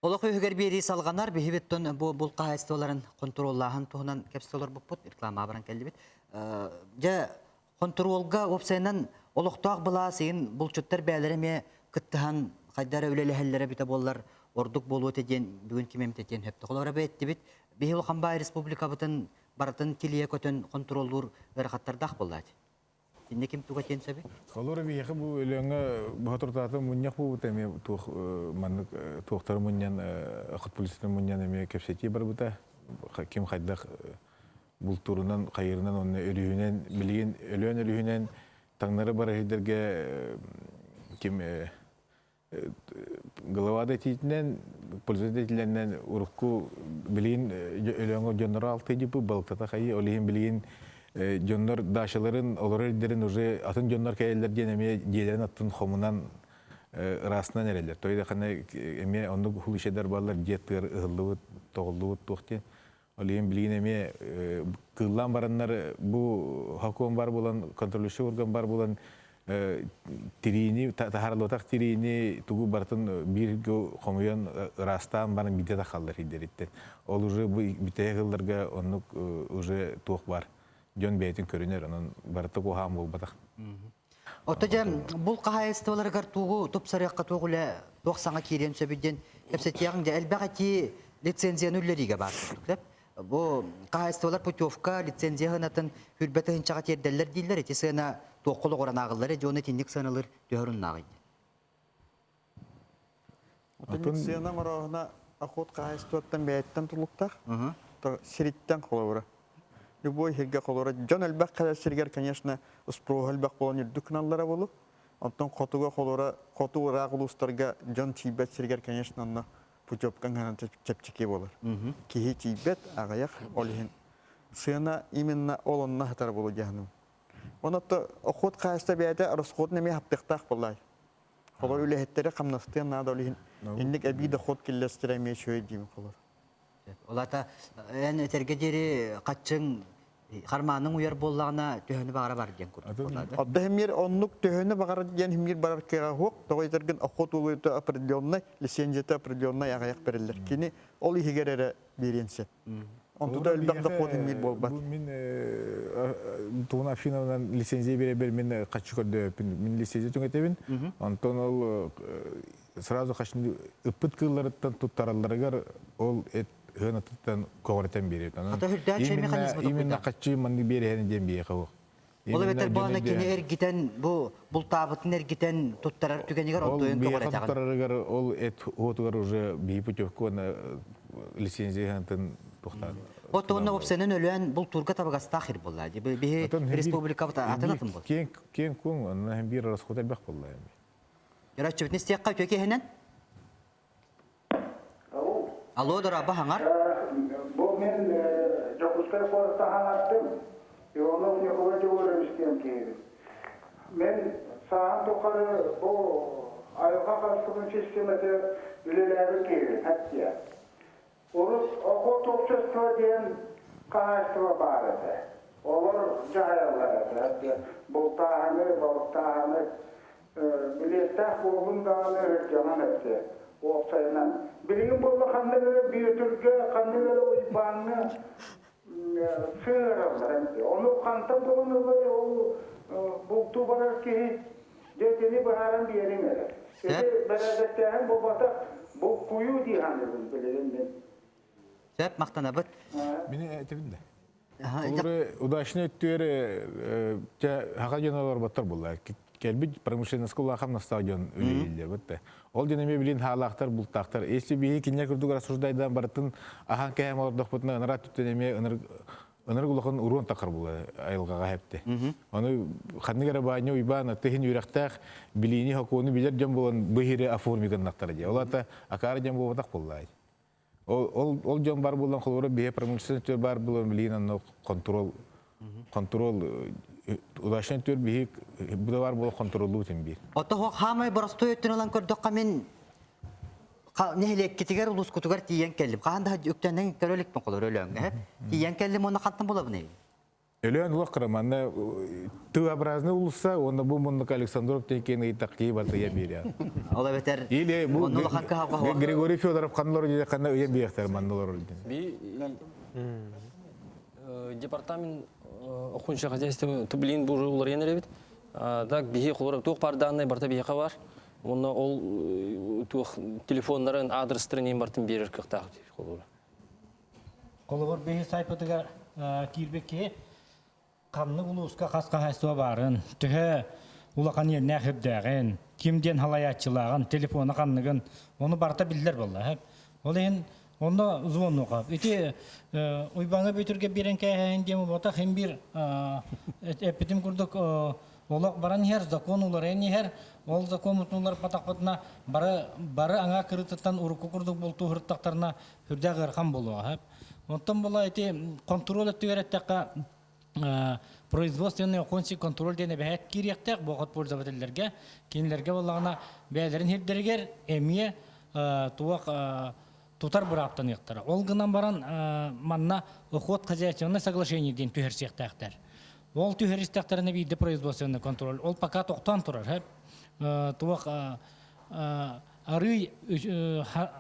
Олох үһүгэр биэрии салҕанар, биһибиттэн бу бул хаһаайыстыбаларын хонтуруоллааһын туһунан кэпсэтэ олорбуппут, реклама баран кэллибит. Дьэ, хонтуруолга уопсайынан олохтоох былаас иһин булчуттар бээлэрэ эмиэ кыттыһан хайда эрэ үлэлэһэллэрэ эбитэ буоллар ордук буолуо этэ диэн бүгүн ким эмит этиэн сөптө. Холобура эттибит, биһи улахан баай республикабытын барытын килийэ көтөн хонтуруоллуур ыарахаттардаах буоллаат. Инне ким туга тиэн сөбүй? Холобура биһиэхэ бу Өлөөҥҥө бохотуртаатын мунньах буолбута эмиэ туох маннык туохтары мунньан охот полициятын мунньан эмиэ кэпсэтии барбыта. Ким хайдах бултуурунан, хайырынан уонна өрүһүнэн билигин Өлөөн өрүһүнэн таҥнары барыһыйдарга ким Главада этиитинэн, пользователь этилэринэн урукку билигин Өлөөҥө дьонноро алты дьипы балыктата хайы, ол иһин билигин дьоннор дачаларын олорор ирдэрин уже атын дьоннор кэлэллэр диэн эмиэ дьиэлэрин аттын хомунан ыраасынан эрэллэр. Той да эмиэ оннук хулишедар баллар дьиэ тыар ыһыллыбыт, тоҕуллубут туох диэн. Ол иһин билигин эмиэ кыыллаан бараннар бу хокуон бар буолан, контролирующий орган бар буолан тириини таһаарыллыбатах тириини тугу барытын биир хомуйан ыраастаан баран биирдэ тахаллар хиддериттэн. Ол уже бу бүтэһик ылларга оннук уже туох бар. Дьон бэйэтин көрүнэр, онон барыта куһаҕан буолбатах. Отто дьэ бул хаһаайыстыбаларыгар тугу тупсарыахха туох үлэ туох саҥа киириэн сөбүй диэн кэпсэтиэҕиҥ дьэ элбэх этии лицензияны үллэриигэ баар курдук бу хаһаайыстыбалар путевка лицензия сыанатын хүрбэ тыһыынчаҕа тиэрдэллэр дииллэр ити сыана туохха олоҕуран ааҕыллар дьону итинник сыаналыыр төһө оруннааҕый Отуннук сыана морооһуна охот хаһаайыстыбаттан бэйэттэн тулуктаах сириттэн холобура любой сиргэ холобура дьон элбэх кэлэр сиригэр конечно спроһа элбэх буолан үрдүк гыналлара буолуо онтон хотуга холобура хоту ыраах улуустарга дьон тиийбэт сиригэр конечно онно путевкаҥ гынан чэпчэки буолар киһи тиийбэт аҕыйах ол иһин сыана именно ол онно сытар буолуо дьаһаным онотто охот хаһаайыстыба бэйэтэ расходун эмиэ хаптыахтаах буоллаай Холор үлэһиттэри хамнастыан наада ол иһин инник эбии доход киллэстэрэ эмиэ үчүгэй диим холор. Ол аата эн этэргэ диэри хаччыҥ хармааныҥ уйар буоллаҕына төһөнү баҕара бар диэн курдук Отда химир оннук төһөнү баҕара диэн химир барар кыаҕа суох. Тоҕо этэргин охот улуйта определенный, лицензията определенный аҕыйах бериллэр. Кини ол иһигэр эрэ биэриэн сөп. Онтута элбэх дохуот имиир буолбат. Бу мин тугун общинанан лицензия биэрэр мин хаччы көрдөбүппүн. Мин лицензия түҥэтэбин. Онтон ол сразу хаччы ыппыт кыылларыттан туттаралларыгар ол эт ыһын көҕүрэтэн биэрэбит. Именно хаччы манны биэрэһэн диэн биэхэ ол. Ол эбэтэр бу аны кини эргитэн бу бултаабытын эргитэн туттарар түгэнигэр онтуйун көҕүрэтэҕин. Туттарарыгар ол эт уотугар уже биһи путевку лицензиятын тухтаан. Вот онно опсенен өлөөн бултуурга табыгастаах ир буолла. Биһи республикабыт атын атын бол. Кең кең куң онно бир расход элбэх буолла. Яраччыбытын истиэххэ үтүө киһинэн. Алло, дороба хаҥар. Бу мен Дьокуускай куораттан хаҥардым. Иванов Николай Егорович диэн киһибин. Мен сааһым тухары бу айылҕа харыстабылын систиэмэтигэр үлэлээбит киһибин, хэттиэ. Урут охот общество диэн хаһаайыстыба баар этэ. Олор дьаһайаллар этэ. Бултааһыны, балыктааһыны билиэттээх буоллун даҕаны өһүргэҕин эттэ. Уопсайынан. Билигин буолла ханнык эрэ Бүөтүргэ, ханнык эрэ Уйбааҥҥа сыһыараллар эмти. Ону хантан булан ыллай ол бултуу барар киһи дьэ итини быһааран биэриҥ эрэ. Ити бэрээдэктээһин буолбатах, булкуйуу дии саныыбын билигин мин. Сөп, махтанабыт. Мин этибин да. Олору удачный өттүгэр хака дьон олорботтор булла. Кэлбит промышленноска улахан настаах дьон үлэлииллэр бытта. Ол дьон эмиэ билин хаалаахтар, бултаахтар. Если биһи кинилэр курдук рассуждайдаан барытын аһаан кэһэм олордохпутуна ыныраа түттэн эмиэ ынырык ынырык улахан уруон тахар була айылҕаҕа хэпти. Ону ханнык эрэ баанньа уйбаан тыһын үөрэхтээх билиини хокуону билэр дьон буолан быһири оформи гыннахтара дии. Ол ата акаары дьон буолбатах буоллаай. Ол ол ол дьон бар буолан холобура биһи промышленность түөр бар буолан билиин онно контрол контрол удачный түөр биһи бу бар буолан контроллуу тим биир. Ото хаамай боростуой өттүн ылан көрдөххө мин нэһилиэккитигэр улуускутугар тиийэн кэллим. Хаһан да үктэнэн көрө иликпин холор өлөөҥҥө. Тиийэн кэллим уонна хантан булабын Өлөөн улах кыра манна Т-образный улусса уонна бу муннук Александров теккен ыйытак кии барта ыйан биэриэ. Ол эбэтэр Или бу онно улахан кыһалҕа Григорий Федоров ханна олорор диэн ханна ыйан биэхтэр манна олорор диэн. Би департамент охунша хозяйства тублин бу уларыйан эребит. Так биһи холор туох бардааннай барта биһиэхэ бар. Онно ол туох телефоннарын, адрестарын ең бартын берер кыахтаах холобура. Холобур биһи сайпытыгар киирбит киһи ханнык улууска хас хаһаайыстыба баарын, төһө улахан иэннээх үрдээҕин, ким диэн халайааччылааҕын, телефона ханныгын, ону барыта биллэр буолла. Ол иһин онно звонуха. Ити Уйбаҥа Бүөтүргэ биэрэн кээһэһин диэн буолбатах, иһин биир эппитим курдук олох баран иһэр, закон уларыйан иһэр, ол закон уларыппатахпытына бары бары аҥаа кырыытыттан урукку курдук бултуу сырыттахтарына сүрдээх ыарахан буолуоҕа. Онтон була ити контроль өттүгэр эттэххэ производственный окончий контроль диэн эбэһээт киириэхтээх буохот пользователлэргэ кинилэргэ буоллаҕына бэйэлэрин сирдэригэр эмиэ туох тутар бырааптаныахтара. Ол гынан баран манна охот хозяйственное соглашение диэн түһэрсиэхтээхтэр. Ол түһэристэхтэринэ биирдэ производственный контроль. Ол пока тохтоон турар. Туох арыый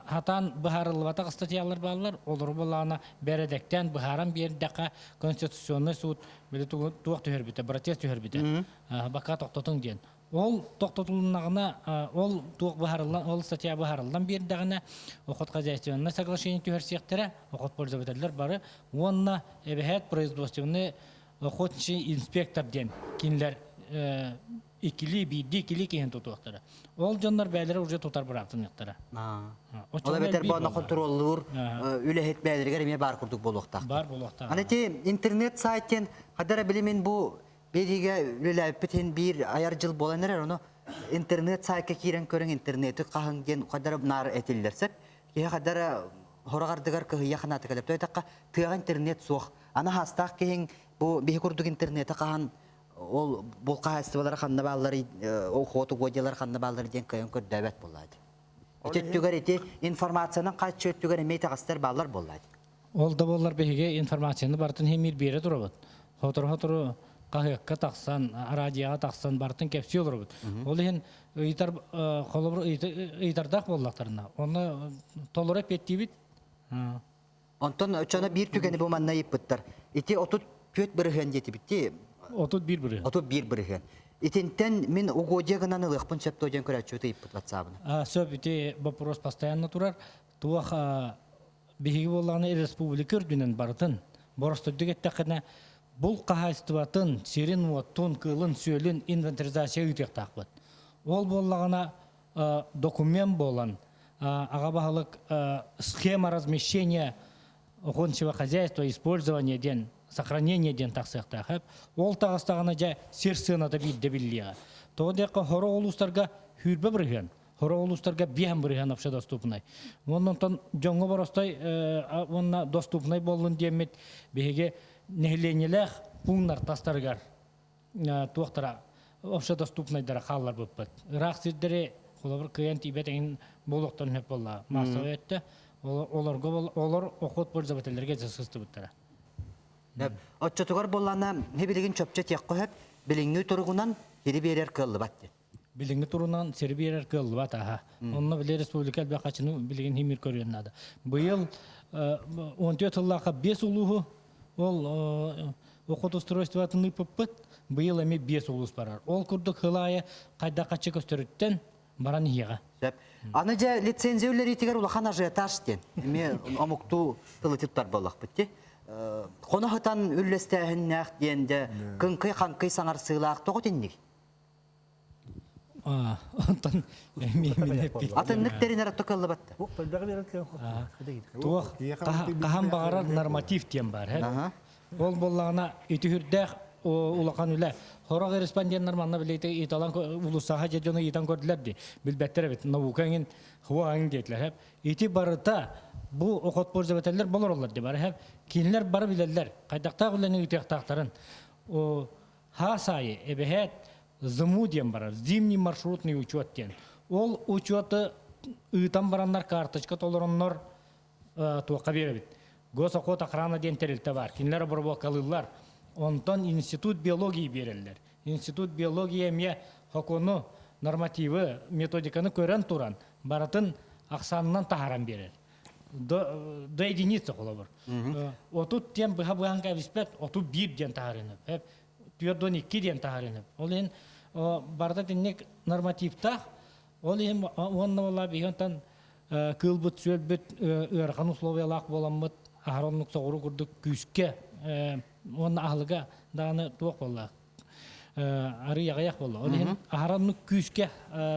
хатаан быһаарыллыбатах ыстатыйалар бааллар, олору буоллаҕына бэрэдэктээн быһааран биэрдэххэ Конституционнай суут били туох түһэрбитэ, протест түһэрбитэ. Бакаа тохтотуҥ диэн. Ол тохтотулуннаҕына, ол туох быһаарыллан, ол статья быһаарыллан биэрдэҕинэ, охот хозяйственное соглашение түһэрсиэхтэрэ, охот пользователлэр бары уонна эбэһээт производственный охотничий инспектор диэн кинилэр иккилии биирдии иккилии киһини тутуохтара. Ол дьоннор бэйэлэрэ уже тутар бырааптаныахтара. Ол эбэтэр бу аны контроллуур үлэһит бэйэлэригэр эмиэ баар курдук буолуохтаах. Баар буолуохтаах. Аны ити интернет сайт хадара билимин бу биэриигэ үлэлээбиппит иһин биир айар дьыл буолан эрэр ону интернет сайтка киирэн көрүҥ интернети хаһыҥ диэн хадара наар этиллэр сөп. Киһи хадара хороҕ ардыгар кыһыйа ханаата кэлэр. Тойтахха тыаҕа интернет суох. Аны хаастаах киһиҥ бу биһи курдук интернети хаһан ол бул хаһаайыстыбалара ханна баалларый, охоту угодьялар ханна бааллар диэн кыайан көрдөөбөт буоллаат. Ити өттүгэр ити информациянан хааччы өттүгэр эмиэ итэҕэстэр бааллар буоллаат. Ол да буоллар биһиги информацияны барытын химиир биэрэ турабыт. Сотору-сотору хаһыакка тахсан, радиоҕа тахсан барытын кэпсии олоробут. Ол иһин ыйытар холобур ыйытардаах буоллахтарына, онно толору эппиэттиибит. Онтон чоно биир түгэни бу манна ыйыппыттар. Ити 34 бырыһыан диэтибит 31 бырыһыан. 31 бырыһыан. Итинтэн мин угодья гынан ылыахпын сөп дуо диэн көрөөччү ыйыппыт ватсабына. Сөп ити вопрос постоянно турар. Туох биһиги буоллаҕына республика үрдүнэн барытын боростуйдук эттэххинэ бул хаһаайыстыбатын, сирин-уоттун, кыылын-сүөлүн инвентаризация ыытыахтаахпыт. Ол буоллаҕына документ буолан аҕа баһылык схема размещения охотничьего хозяйства использование диэн сохранение диэн тахсыахтаах ол таҕыстаҕына дьэ сир сыаната биирдэ биллиэҕэ тоҕо диэххэ хоро улуустарга сүүрбэ бырыһыан хоро улуустарга биэһэн бырыһыан вообще доступнай уонна онтон дьоҥҥо боростой уонна доступнай буоллун диэммит биһиги нэһилиэнньэлээх пууннар тастарыгар туохтара общедоступнайдара хаалларбыппыт. Ыраах сирдэри холобур кыайан тиийбэт эҥин буолуохтарын сөп буолла. Массовай өттө олорго олор охот пользователлэргэ сыстыбыттара. Оччотугар буоллаана билигин чопчу этиэххэ сөп, билиҥҥи туругунан сири биэрэр кыаллыбат диэн. Билиҥҥи турунан сири биэрэр кыаллыбат аха. Онно били республика элбэх хачыны билигин химир көрүөн наада. Быйыл 14 сыллаахха 5 улууһу ол охот устройствотын ыыппыппыт, быйыл эмиэ 5 улуус барар. Ол курдук сыл аайы хайдах хаччы көстөрүттэн баран иһиэҕэ. Сөп. Аны дьэ лицензия үллэриитигэр улахан ажиотаж диэн. Эмиэ омуктуу тылы туттар буоллахпыт дии. Хоно сытан үллэстээһиннээх диэн дьэ кыҥкый-хаҥкый саҥарсыылаах тоҕо итинник? Онтон Атыннык тэринэр отто кыллыбатта. Туох хаһан баҕарар норматив диэн бар. Ол буоллаҕына үтүһүрдээх улахан үлэ. Хорох респонденттар манна билейте италан улусаха же дьону ыйтан көрдүлэр ди. Билбэттер эбит. Наука эҥин хуа эҥин диэтилэр. Ити барыта бу охотпользователлер болороллор ди бар. Кинилер бары билеллер. Кайдактаах үлэни ыытыахтаахтарын. Хаас аайы эбэһээт ЗМУ диэн барар, зимний маршрутный учет диэн. Ол учеты ыытан бараннар карточка толороннор туохха биэрэбит. Госохот охрана диэн тэрилтэ бар. Кинилэр обработкалыыллар. Онтон институт биологии биэрэллэр. Институт биология эмиэ хокуону, нормативы, методиканы көрөн туран барытын ахсаанынан таһааран биэрэр. До единицы холобур. Отут диэн быһа быһан кэбиспэт, 31 диэн таһаарыны. 42 диэн таһаарыны. Ол иһин барыта итинник нормативтаах. Ол иһин уонна буолла биһи онтон кыылбыт сүөлбүт ыарахан условиялаах буоламмыт аһара оннук соҕуруу курдук күүскэ уонна аһылыга даҕаны туох буолла арый аҕыйах буолла. Ол иһин аһараннык күүскэ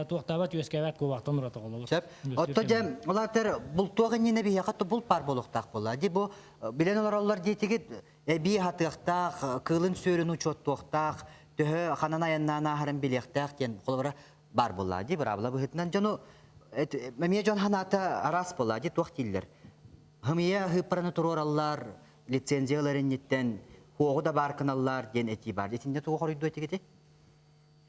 туохтаабат үөскээбэт куобахтан ураты олобут. Сөп. Отто дьэ, улаатар бултуох иннинэ биһиэхэ булт паар буолуохтаах буолла. Ди бу билэн олороллор диэтигит эбии хатыахтаах, кыылын сүөрүн учуоттуохтаах, төһө ханан айаннаан ааһарын билиэхтээх диэн холобура бар буолла. Ди быраабыла быһыытынан дьону эмиэ дьон ханаата араас буолла. Ди туох дииллэр. Хымия хыыппараны туруораллар, лицензиялар инниттэн хуоҕу да баар кыналлар диэн этии бар. Итиннэ тугу хоруйдуо этигити?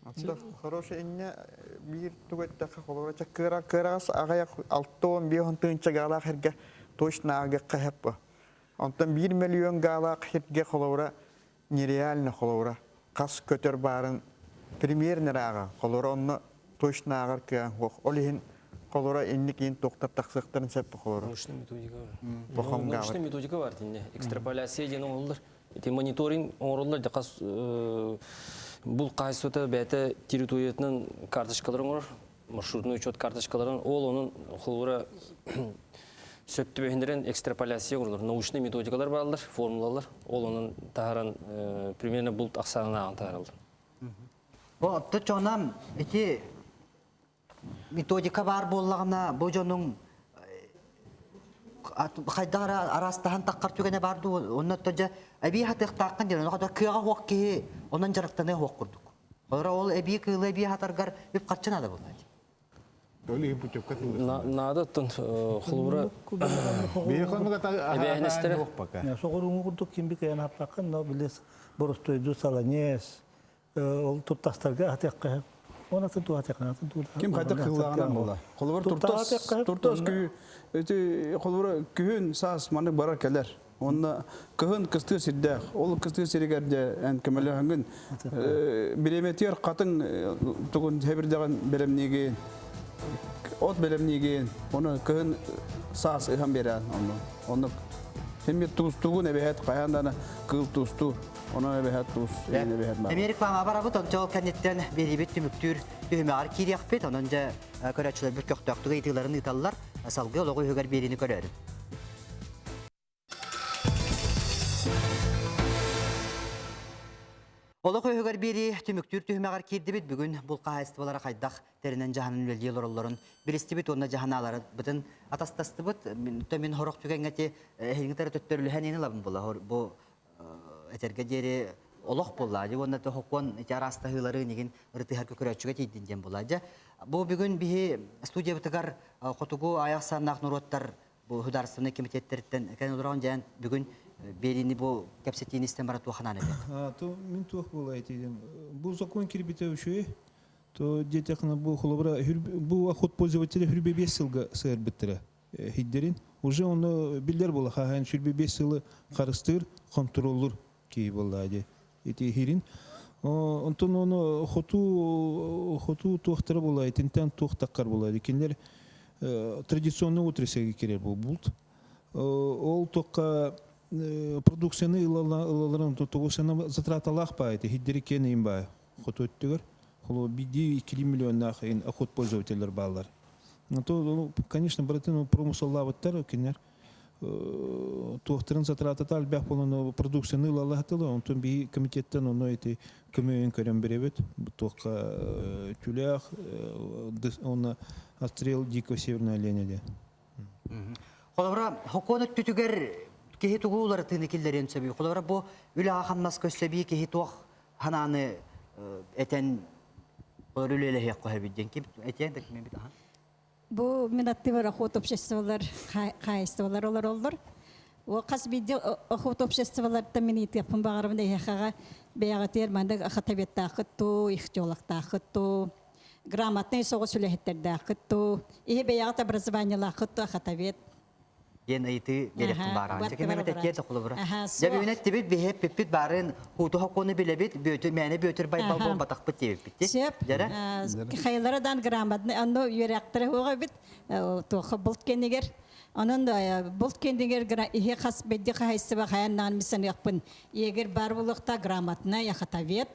Аттах хороший инне биир тугу эттэххэ холобура ча кыра кырагас аҕыйах 65 тыһыынча гаалаах эргэ точно аагыахха хэппэ. Онтон 1 миллион гаалаах хирге холобура нереально холобура хас көтөр баарын примерно ааҕа холобура онно точно ааҕар кыаҕыҥ суох. Ол иһин холобура инник иин туохтар тахсыахтарын сөп холобура. Научный методика бар. Научный методика бар тинне. Экстраполяция диэн оҥороллор. Ити мониторинг оҥороллор хас бул хаһайыстыбата бэйэтэ территориятынан карточкалар оҥорор, маршрутный учет карточкаларын ол онун холобура сөп түбэһиннэрэн экстраполяция оҥороллор. Научный методикалар бааллар, формулалар. Ол онун таһааран примерно булт ахсаанын ааҕан таһаараллар. Бу отто чонам ити методика баар буоллаҕына бу дьонуҥ хайдах араастаһан таххар түгэнэ бар дуу онно дьэ эбии хатыахтааххын диэн онно кыаҕа суох киһи онон дьарыктаныа суох курдук. Олора ол эбии кыылы эбии хатаргар үп харчы наада буолла. Наада оттон холобура эбээһинэстэрэ Соҕурууҥу курдук ким би кыйан аппаккын, но билес боростуойду саланес ол туртастарга атыахха он атын туу атыахха атын туу Ким хайдах кыллааҕынан була. Холобур туртас туртас күү эти холобура күһүн саас маннык барар кэлэр. Онно кыһын кыстыыр сирдээх. Ол кыстыыр сиригэр дьэ эн көмөлөһөҥҥүн бириэмэтигэр хатыҥ тугун хэбирдэҕин бэлэмниигин от бэлэмниигин ону кыһын саас ыһан биэрэн онно оннук Химми туустугун эбэһэт хайаан даҕаны кыыл туустуур онон эбэһэт туус эбэһэт баар. Эмиэ реклама барабыт, ончол кэнниттэн биэриибит түмүктүүр түһүмэҕэр киириэхпит. Онон дьэ көрөөччүлэрбит көхтөөхтүк ыйытыыларын ыыталлар. Салгыы олоҕу үһүгэр биэриини көрөөрү. Олох үһүгэр биэрии түмүктүүр түһүмэҕэр киирдибит. Бүгүн бул хаһаайыстыбалара хайдах тэринэн дьаһанан үлэлии олороллорун билистибит уонна дьаһанааларбытын атастастыбыт. Мин хорох түгэҥҥэ ти эһиги тары төттөрүлэһэн ини ылабын була. Бу этэргэ диэри олох буолла дьэ уонна хокуон ити араастаһыылары нигин ырытыһарга көрөөччүгэ тиийдин диэн буолла дьэ бу бүгүн биһи студиябытыгар хотугу айах саннаах норуоттар бу государственный комитеттериттэн кэлэн олорон дьээн бүгүн биэриини бу кэпсэтиини истэн бара туоханан эбит то мин туох буолай этиим бу закон кирбите үчүгэй то диэтэххинэ бу холобура бу охот пользователя хүрбэ 5 сылга сыарбыттара хиддерин уже ону биллэр буола хаһан сүрбэ 5 сылы харыстыыр контроллур киһи буолла ди ити хирин онтон ону хоту хоту туохтара буолла итинтэн туох таккар буолла кинилэр традиционный отрасльга кирер бу булт ол туохха продукцияны ылаларын тугусана затраталаах баай хиддери киэн баай хоту өттүгэр холо биди 2 миллионнаах охот пользователлер бааллар то конечно барытын промыселлаабыттар кинилэр. Туохтарын затратата элбэх буолан продукцияны ылалаһатылы, онтон биһи комитеттен ону эти көмөйүн көрөн беребит. Туохка тюлях, онно отстрел дикого северного оленя де. Холобура, хокуон өттүтүгэр киһи тугу уларытыыны киллэриэн сөбүй? Холобура, бу үлэҕэ хамнас көссөбии киһи туох ханааны этэн олор үлэлэһиэх көһөбүт диэн ким этиэн да ким бит аха. Бу мин аттыбар охот обществолар хаайыстыбалар олороллор. О хас биирдии охот обществолартан мин ыйытыахпын баҕарабын эһиэхэҕэ бэйэҕитигэр маннык ахатабеттааххыт туу, ихтиологтааххыт туу, грамотнай соҕус үлэһиттэрдээххит туу, иһи бэйэҕит образованиелааххыт туу ахатабет. Диэн ыйытыы биэриэхпин баараа. Чэ ким эмит этиэ да холобура. Дьэ бүгүн эттибит биһи эппиппит баарын хууту хокуону билэбит бүөтүр мээнэ бүөтүр байбал буолбатахпыт диэбиппит дии. Сөп. Дьэрэ. Хайалара даан грамотный онно үөрэхтэрэ суох эбит. Туохха булт кэннигэр. Онон булт кэннигэр иһи хас бэдди хаһайсыба хайан наан мисаныахпын. Егер бар булуохта грамотный охотовед,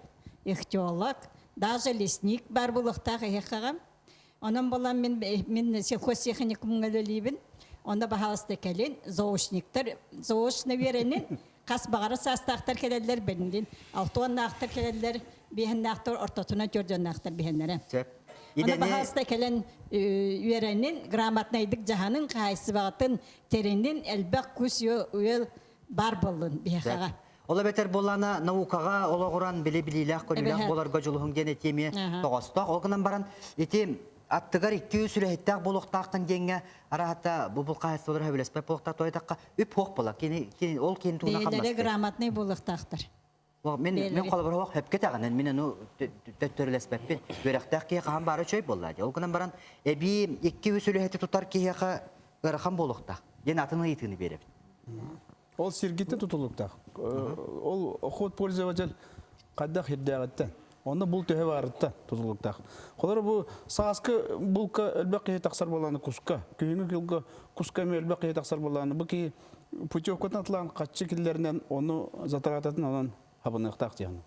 ихтиолог, даже лесник бар булуохтаах иһи Онон буолан мин мин сельхозтехникумҥа үлэлиибин. Онно баһаалыста кэлин, заочниктар заочно үөрэнин, хас баҕара саастаахтар кэлэллэр бэннин, алтуоннаахтар кэлэллэр, биэһэннээхтэр ортотунан төрдүөннээхтэр биһэннэрэ. Сөп. Онно баһаалыста кэлэн үөрэнин, грамотнайдык дьаһанын, хаһаайыстыбаҕытын тэринин, элбэх кус үөл бар буоллун биһиэхэҕэ. Ол эбэтэр буоллаана наукаҕа олоҕуран били билиилээх-көрүүлээх буоларга дьулуһуҥ диэн этии эмиэ тоҕостоох. Ол гынан баран ити аттыгар 200 үлэһиттээх буолуохтааххын диэҥҥэ араһата бу булкаһайсыбалар сөбүлэспэт буолуохтаах тойтахха үп хуох буолар. Кини ол киин тугуна хамнастыр. грамотный буолуохтаахтар. Мин мин холобур хуох хөпкө таҕынан мин ону төттөрүлэспэппин. Үөрэхтээх киһи хаһан баара үчүгэй буолла дии. Ол гынан баран эбии 200 үлэһити тутар киһиэхэ ыарахан буолуохтаах диэн атын ыйытыыны биэрэбит. Ол сиргиттэн тутулуктаах. Ол охот пользователь хайдах ирдээҕиттэн. Онно бул төһө баарыттан тутулуктаах. Холор бу сааскы булка элбэх киһи тахсар буолааны куска, күһүҥҥү кылга куска эмиэ элбэх киһи тахсар буолааны бу киһи путевкатын атлаан хаччы киллэринэн ону затрататын онон хабыныахтаах диэн.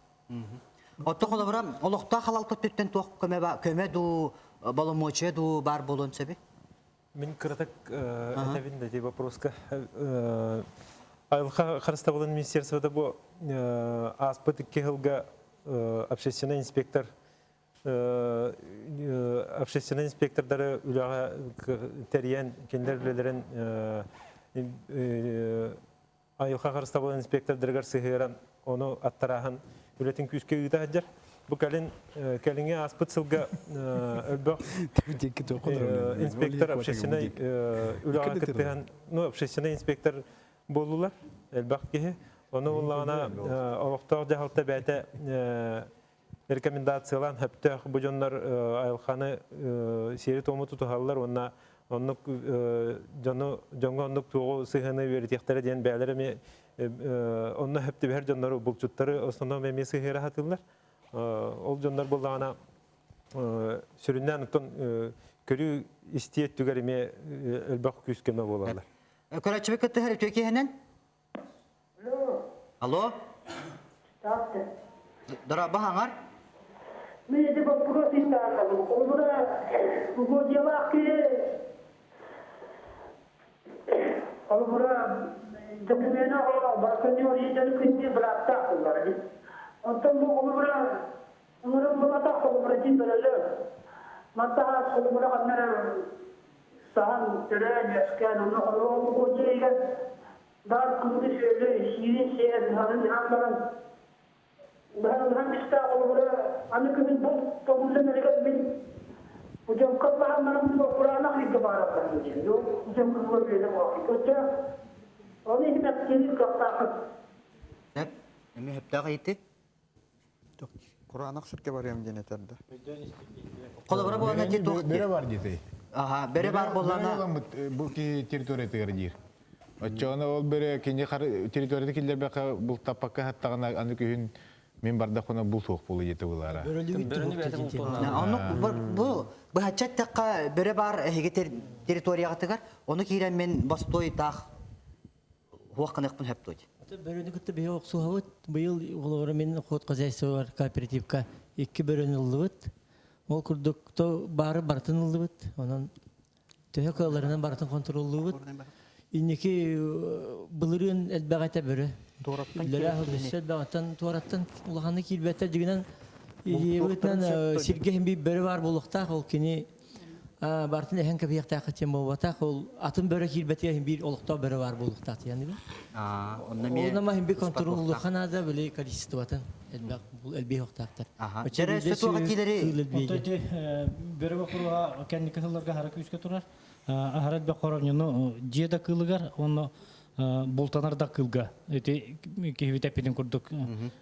Отто холобура олохтоох халалта өттүттэн туох көмө көмө дуу, боломуочуйа дуу баар буолуон сөбүй? Мин кыратык этэбин да ити вопроска. Айылҕа харыстабылын министерствота бу ааспыт икки сылга общественный инспектор общественный инспектордары үлэҕэ тэрийэн кинилэр үлэлэрин айылҕа харыстабылын инспектордарыгар сыһыаран, ону аттарааһын үлэтин күүскэ ыыта сылдьар. Бу кэлин кэлиҥҥи ааспыт сылга өлбөх инспектор общественный үлэҕэ кыттыһан, ну, общественный инспектор буоллулар элбэх киһи. Ону буллаҕына олохтоох дьаһалта бэйэтэ рекомендациялаан сөптөөх бу дьоннор айылҕаны сиэри-туому тутуһаллар уонна оннук дьону дьоҥҥо оннук туоҕу сыһыаны үөрэтиэхтэрэ диэн бэйэлэрэ эмиэ онно сөп түбэһэр дьоннору булчуттары основном эмиэ сыһыара сатыыллар. Ол дьоннор буоллаҕына сүрүннээн оттон көрүү истии өттүгэр эмиэ элбэх күүс-көмө буолаллар. Көрөөччүбүт кыттыһар үтүө киһинэн Алло. Здравствуйте. Дорообо хаҥар. Мен эти вопрос истаатабын. Холобура, угодьялаах киһи холобура докумена барсаньор иитэн күннүү бырааптаах буолар. Оттон бу холобура ыҥырым булатах холобура дин бөлөлөр. Мантаһаас холобура ханнара саһан төрөөн үөскээн онно холобура угодья Баар кыылы сүөлү сиирин сиэн, аһын аһаан баран, быһан бистаах холобура аны күһүн булт тобуллан эригэр мин путевка баһан баран кураанах ыйга баараллар диэн. Путевка үөрэ Өттө оны иһин активир кыахтааххын. Сөп. Эми сөптөөх ыйытыы. Кураанах сиргэ барыам диэн этэр да. Холобура буолана ти туох Бөрө бар диэтэй. Аха, бөрө бар буоллана. Бу киһи территориятыгар диир. Оччоҕуна ол бөрө кини территорията киллэрбэккэ бултаппакка хаттаҕына аны күһүн мин бардахпына бул суох буолуо диэтэ булаара. Оннук бу быһаччы эттэххэ бөрө бар эһиги территорияҕытыгар ону киирэн мин бостой таах хуох гыныахпын сөп дуо? Бөрөнү кытта биһи охсуһабыт. Быйыл холобура мин хот хозяйствобар кооперативка икки бөрөнү ыллыбыт. Ол курдук то баары барытын ыллыбыт. Онон төһө кыалларынан барытын контроллуубут. Инники былырыын элбэх этэ бөрө. Үлэлээх өссө элбэҕиттэн туораттан улаханнык киирбэттэр дьигинэн илиибитинэн сиргэ иһин биир бөрө баар буолуохтаах ол кини бартын эһэн кэбиһиэхтээх диэн буолбатах ол атын бөрө киирбэтигэр иһин биир олохтоох бөрө баар буолуохтаах диэн онно эмиэ Онно иһин биир контроллуохха наада били количествотын элбэх элбиэх охтаахтар. Дьэрэ өссө туох этиилэри Онто ити бөрө боппуруоһа кэнники сылларга аһара күүскэ турар. Аһара элбэх хоромньуну дьиэ да кыылыгар уонна бултанар да кыылга ити киһибит эппитин курдук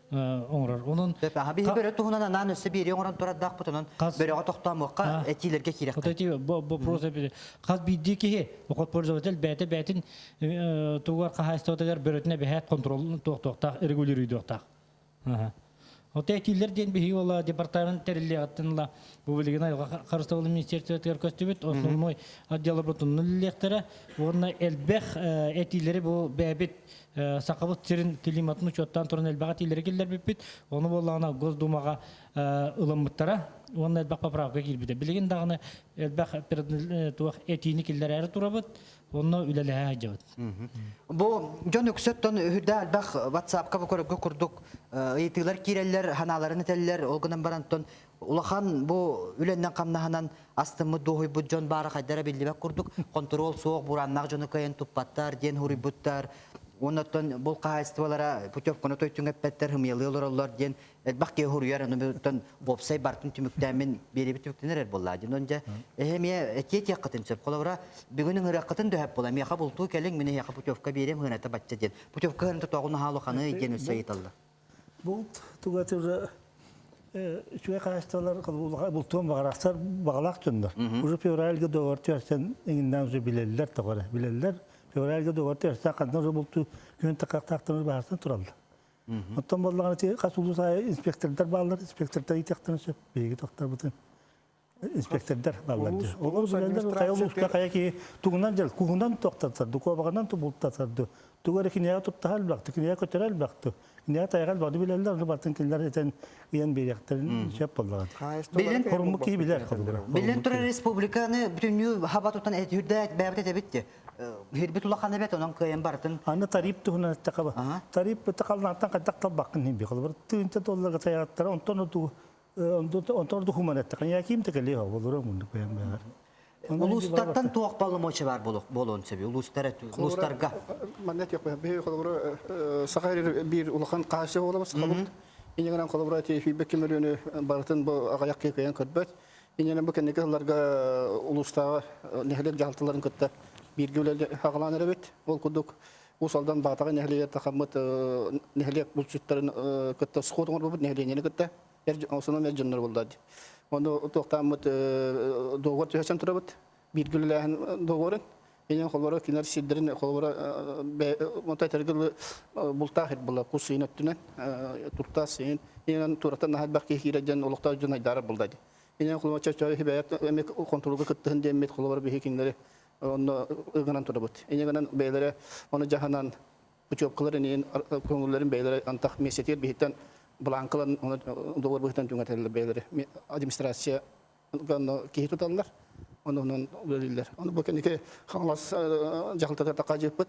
оҥорор. Онон Биһи бөрө туһунан анаан өссө биэри оҥорон турардаахпыт, онон бөрөҕө тохтоомуохха, этиилэргэ киирэххэ. Эти вопрос хас биирдии киһи охот пользователь бэйэтэ бэйэтин тугар хаһаайыстыбатыгар бөрөтүнэ бэһээт контролун туохтуохтаах, регулируйдуохтаах. Ота этиилэр диэн биһиги ола департамент тэриллиэҕиттэн ыла бу билигин айылҕа харыстабылын министерствотыгар көстүбүт основной отделларбыт онно уонна элбэх этиилэри бу бэйэбит Сахабыт сирин климатын учуоттаан туран элбэх этиилэри киллэрбиппит. Ону буоллаҕына Госдумаҕа ылыммыттара уонна элбэх поправка киирбитэ. Билигин даҕаны элбэх туох этиини киллэрээри турабыт, онно үлэлэһэ сылдьабыт. Бу дьон үксөттөн үһүрдэ элбэх WhatsApp-ка бу көрөргө курдук ыйытыылар киирэллэр, ханааларын этэллэр, ол гынан барантон улахан бу үлэннэн хамнаһынан астыммыт дуоһуйбут дьон баара хайдара биллибэт курдук контрол суох бураннаах дьону кыайан туппаттар диэн хуруйбуттар. Онноттон бул хаһаайыстыбалара путевканы тойтуҥ эппэттэр, хымыялыы олороллор диэн элбэх киһи хуруйар, ону уопсай бартын түмүктээмин биэрибит түмүктэнэр эр буоллаа дин. Онон эһэ этиэ тиэххитин сөп. Холобура, бүгүн ыҥырыаххытын дөһөп була. Миэхэ бултуу кэлиҥ, мин эһиэхэ путевка биэриэм хыната бачча диэн. Путевка хыната тоҕун хаалуханы диэн өссө ыйыталлар. Булт тугаты уже үчүгэй хаһаайыстыбалар бултуон баҕарахсар баҕалаах дьоннор. Уже февральга договор түһэрсэн иҥиннээн уже билэллэр тоҕо билэллэр. Февральга договор түһэрсэн ханна уже бултуу күн такактаахтарын баһарсан тураллар. Оттон боллаҕына ти хас улуус аайы инспектордар бааллар, инспектордар иитиэхтэрин сөп. Биһиги тохторбутун инспектордар бааллар. Олор билэллэр хайа улууска хайа киһи тугунан дьэл куһунан тохтатар, дукуобаҕынан тубултатар, тугу эрэ киниэхэ туттаһа элбэхтик, киниэхэ көтөрө элбэхтик, киниэхэ тайаҕа элбэхти билэллэр, ону бартын кинилэр этэн ыйан биэриэхтэрин сөп буоллаҕа. Билэн Хоруммут киһи билэр холобура. Билэн турар республиканы бүтүннүү хаба тутан этүрдэ бэйэбит этэбит Хирбит улахан эбет онон кыайан барытын. Аны тариф туһунан эттэхэ тариф тахалнааттан хайдах талбаккын хин бихолбар тыынча долларга таяттара онтон оту онтон орду хуман эттэхэ я ким текели болура мундук бэйэн бэйэр. Улуустартан туох боломуоча бар болуон сөбү? Улуустар улуустарга. Манна тиэк бэйэ холобура саха биир улахан хаасы болобут сахабыт. Инегенен холобура тиэфибек кимөрүнү барытын бу аҕаяк кыйан көрбөт. Иненен бу кэнники сылларга улуустааҕы нэһилиэк дьаһалталарын кытта бииргэ үлэлэ хаҕалаан эрэбит. Ол курдук Уус Алдан Баатаҕай нэһилиэгэр тахаммыт нэһилиэк булчуттарын кытта сход оҥорбуппут нэһилиэнньэни кытта осунан эр дьоннор булла. Ону туохтааммыт договор түһэсэн турабыт. Бииргэ үлэлээһин договорын. Инен холобура кинилэр сирдэрин холобура онто этэргэ бултаах була кус сыйын өттүнэн туртаас сыйын инен туратан наһаа элбэх киһи киирэр дьон олохтоох дьон айдаарар булда. Инен холобура чача хибэйат эми контролга кыттыһын диэммит холобура биһи кинилэри онно ыгынан турабыт. Инегенен бэйлэре оны жаһанан путевкалар инен көңүллэрин бэйлэре антах месетер биһиттен бланкалан оны договор быһытан түҥэтеллер бэйлэре администрация киһи туталлар. Оны онон үлэлииллэр. Оны бу кэнники Хаҥалас дьаһалтата такаажыппыт.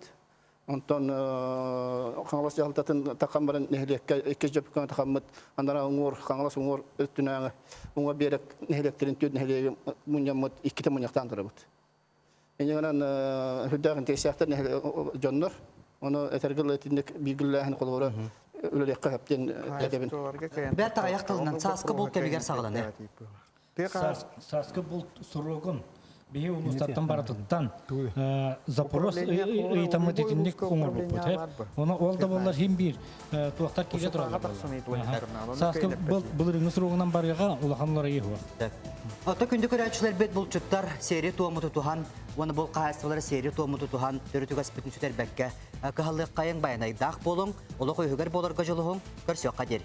Онтон Хаҥалас дьаһалтатын такан баран нэһилиэккэ иккис дьөппүккэ тахаммыт анара уҥуор Хаҥалас уҥуор өттүнээҕи уҥа биэрек нэһилиэктэрин түөрт нэһилиэги мунньаммыт иккитэ мунньахтаан турабыт. Инньэ үрдээх интиэсээхтэр дьоннор ону этэргэ итинник бииргиллээһин холобура үлэлиэххэ сөп диэн этэбин. Бэрт аҕыйах тылынан сааскы булт кэмигэр саҕаланар. Сааскы булт срогун биһи улуустартан барытыттан запрос ыйытаммыт итинник оҥорбуппут. Оны ол да боллар хим биир туохтар киирэ тураллар. Сааскы былырыҥҥы срогунан барыаҕа улаханлар ыйыһуа. Ото күндү көрөөччүлэрбит булчуттар сиэри туому тутуһан, уонна бул хаһаайыстыбалара сиэри туому тутуһан, төрүтүгас бүтүн сүтэрбэккэ, кыһаллыаххайыҥ байанайдаах буолуҥ, олох өйүгэр буоларга дьулуһуҥ, көрсүөххэ диэри.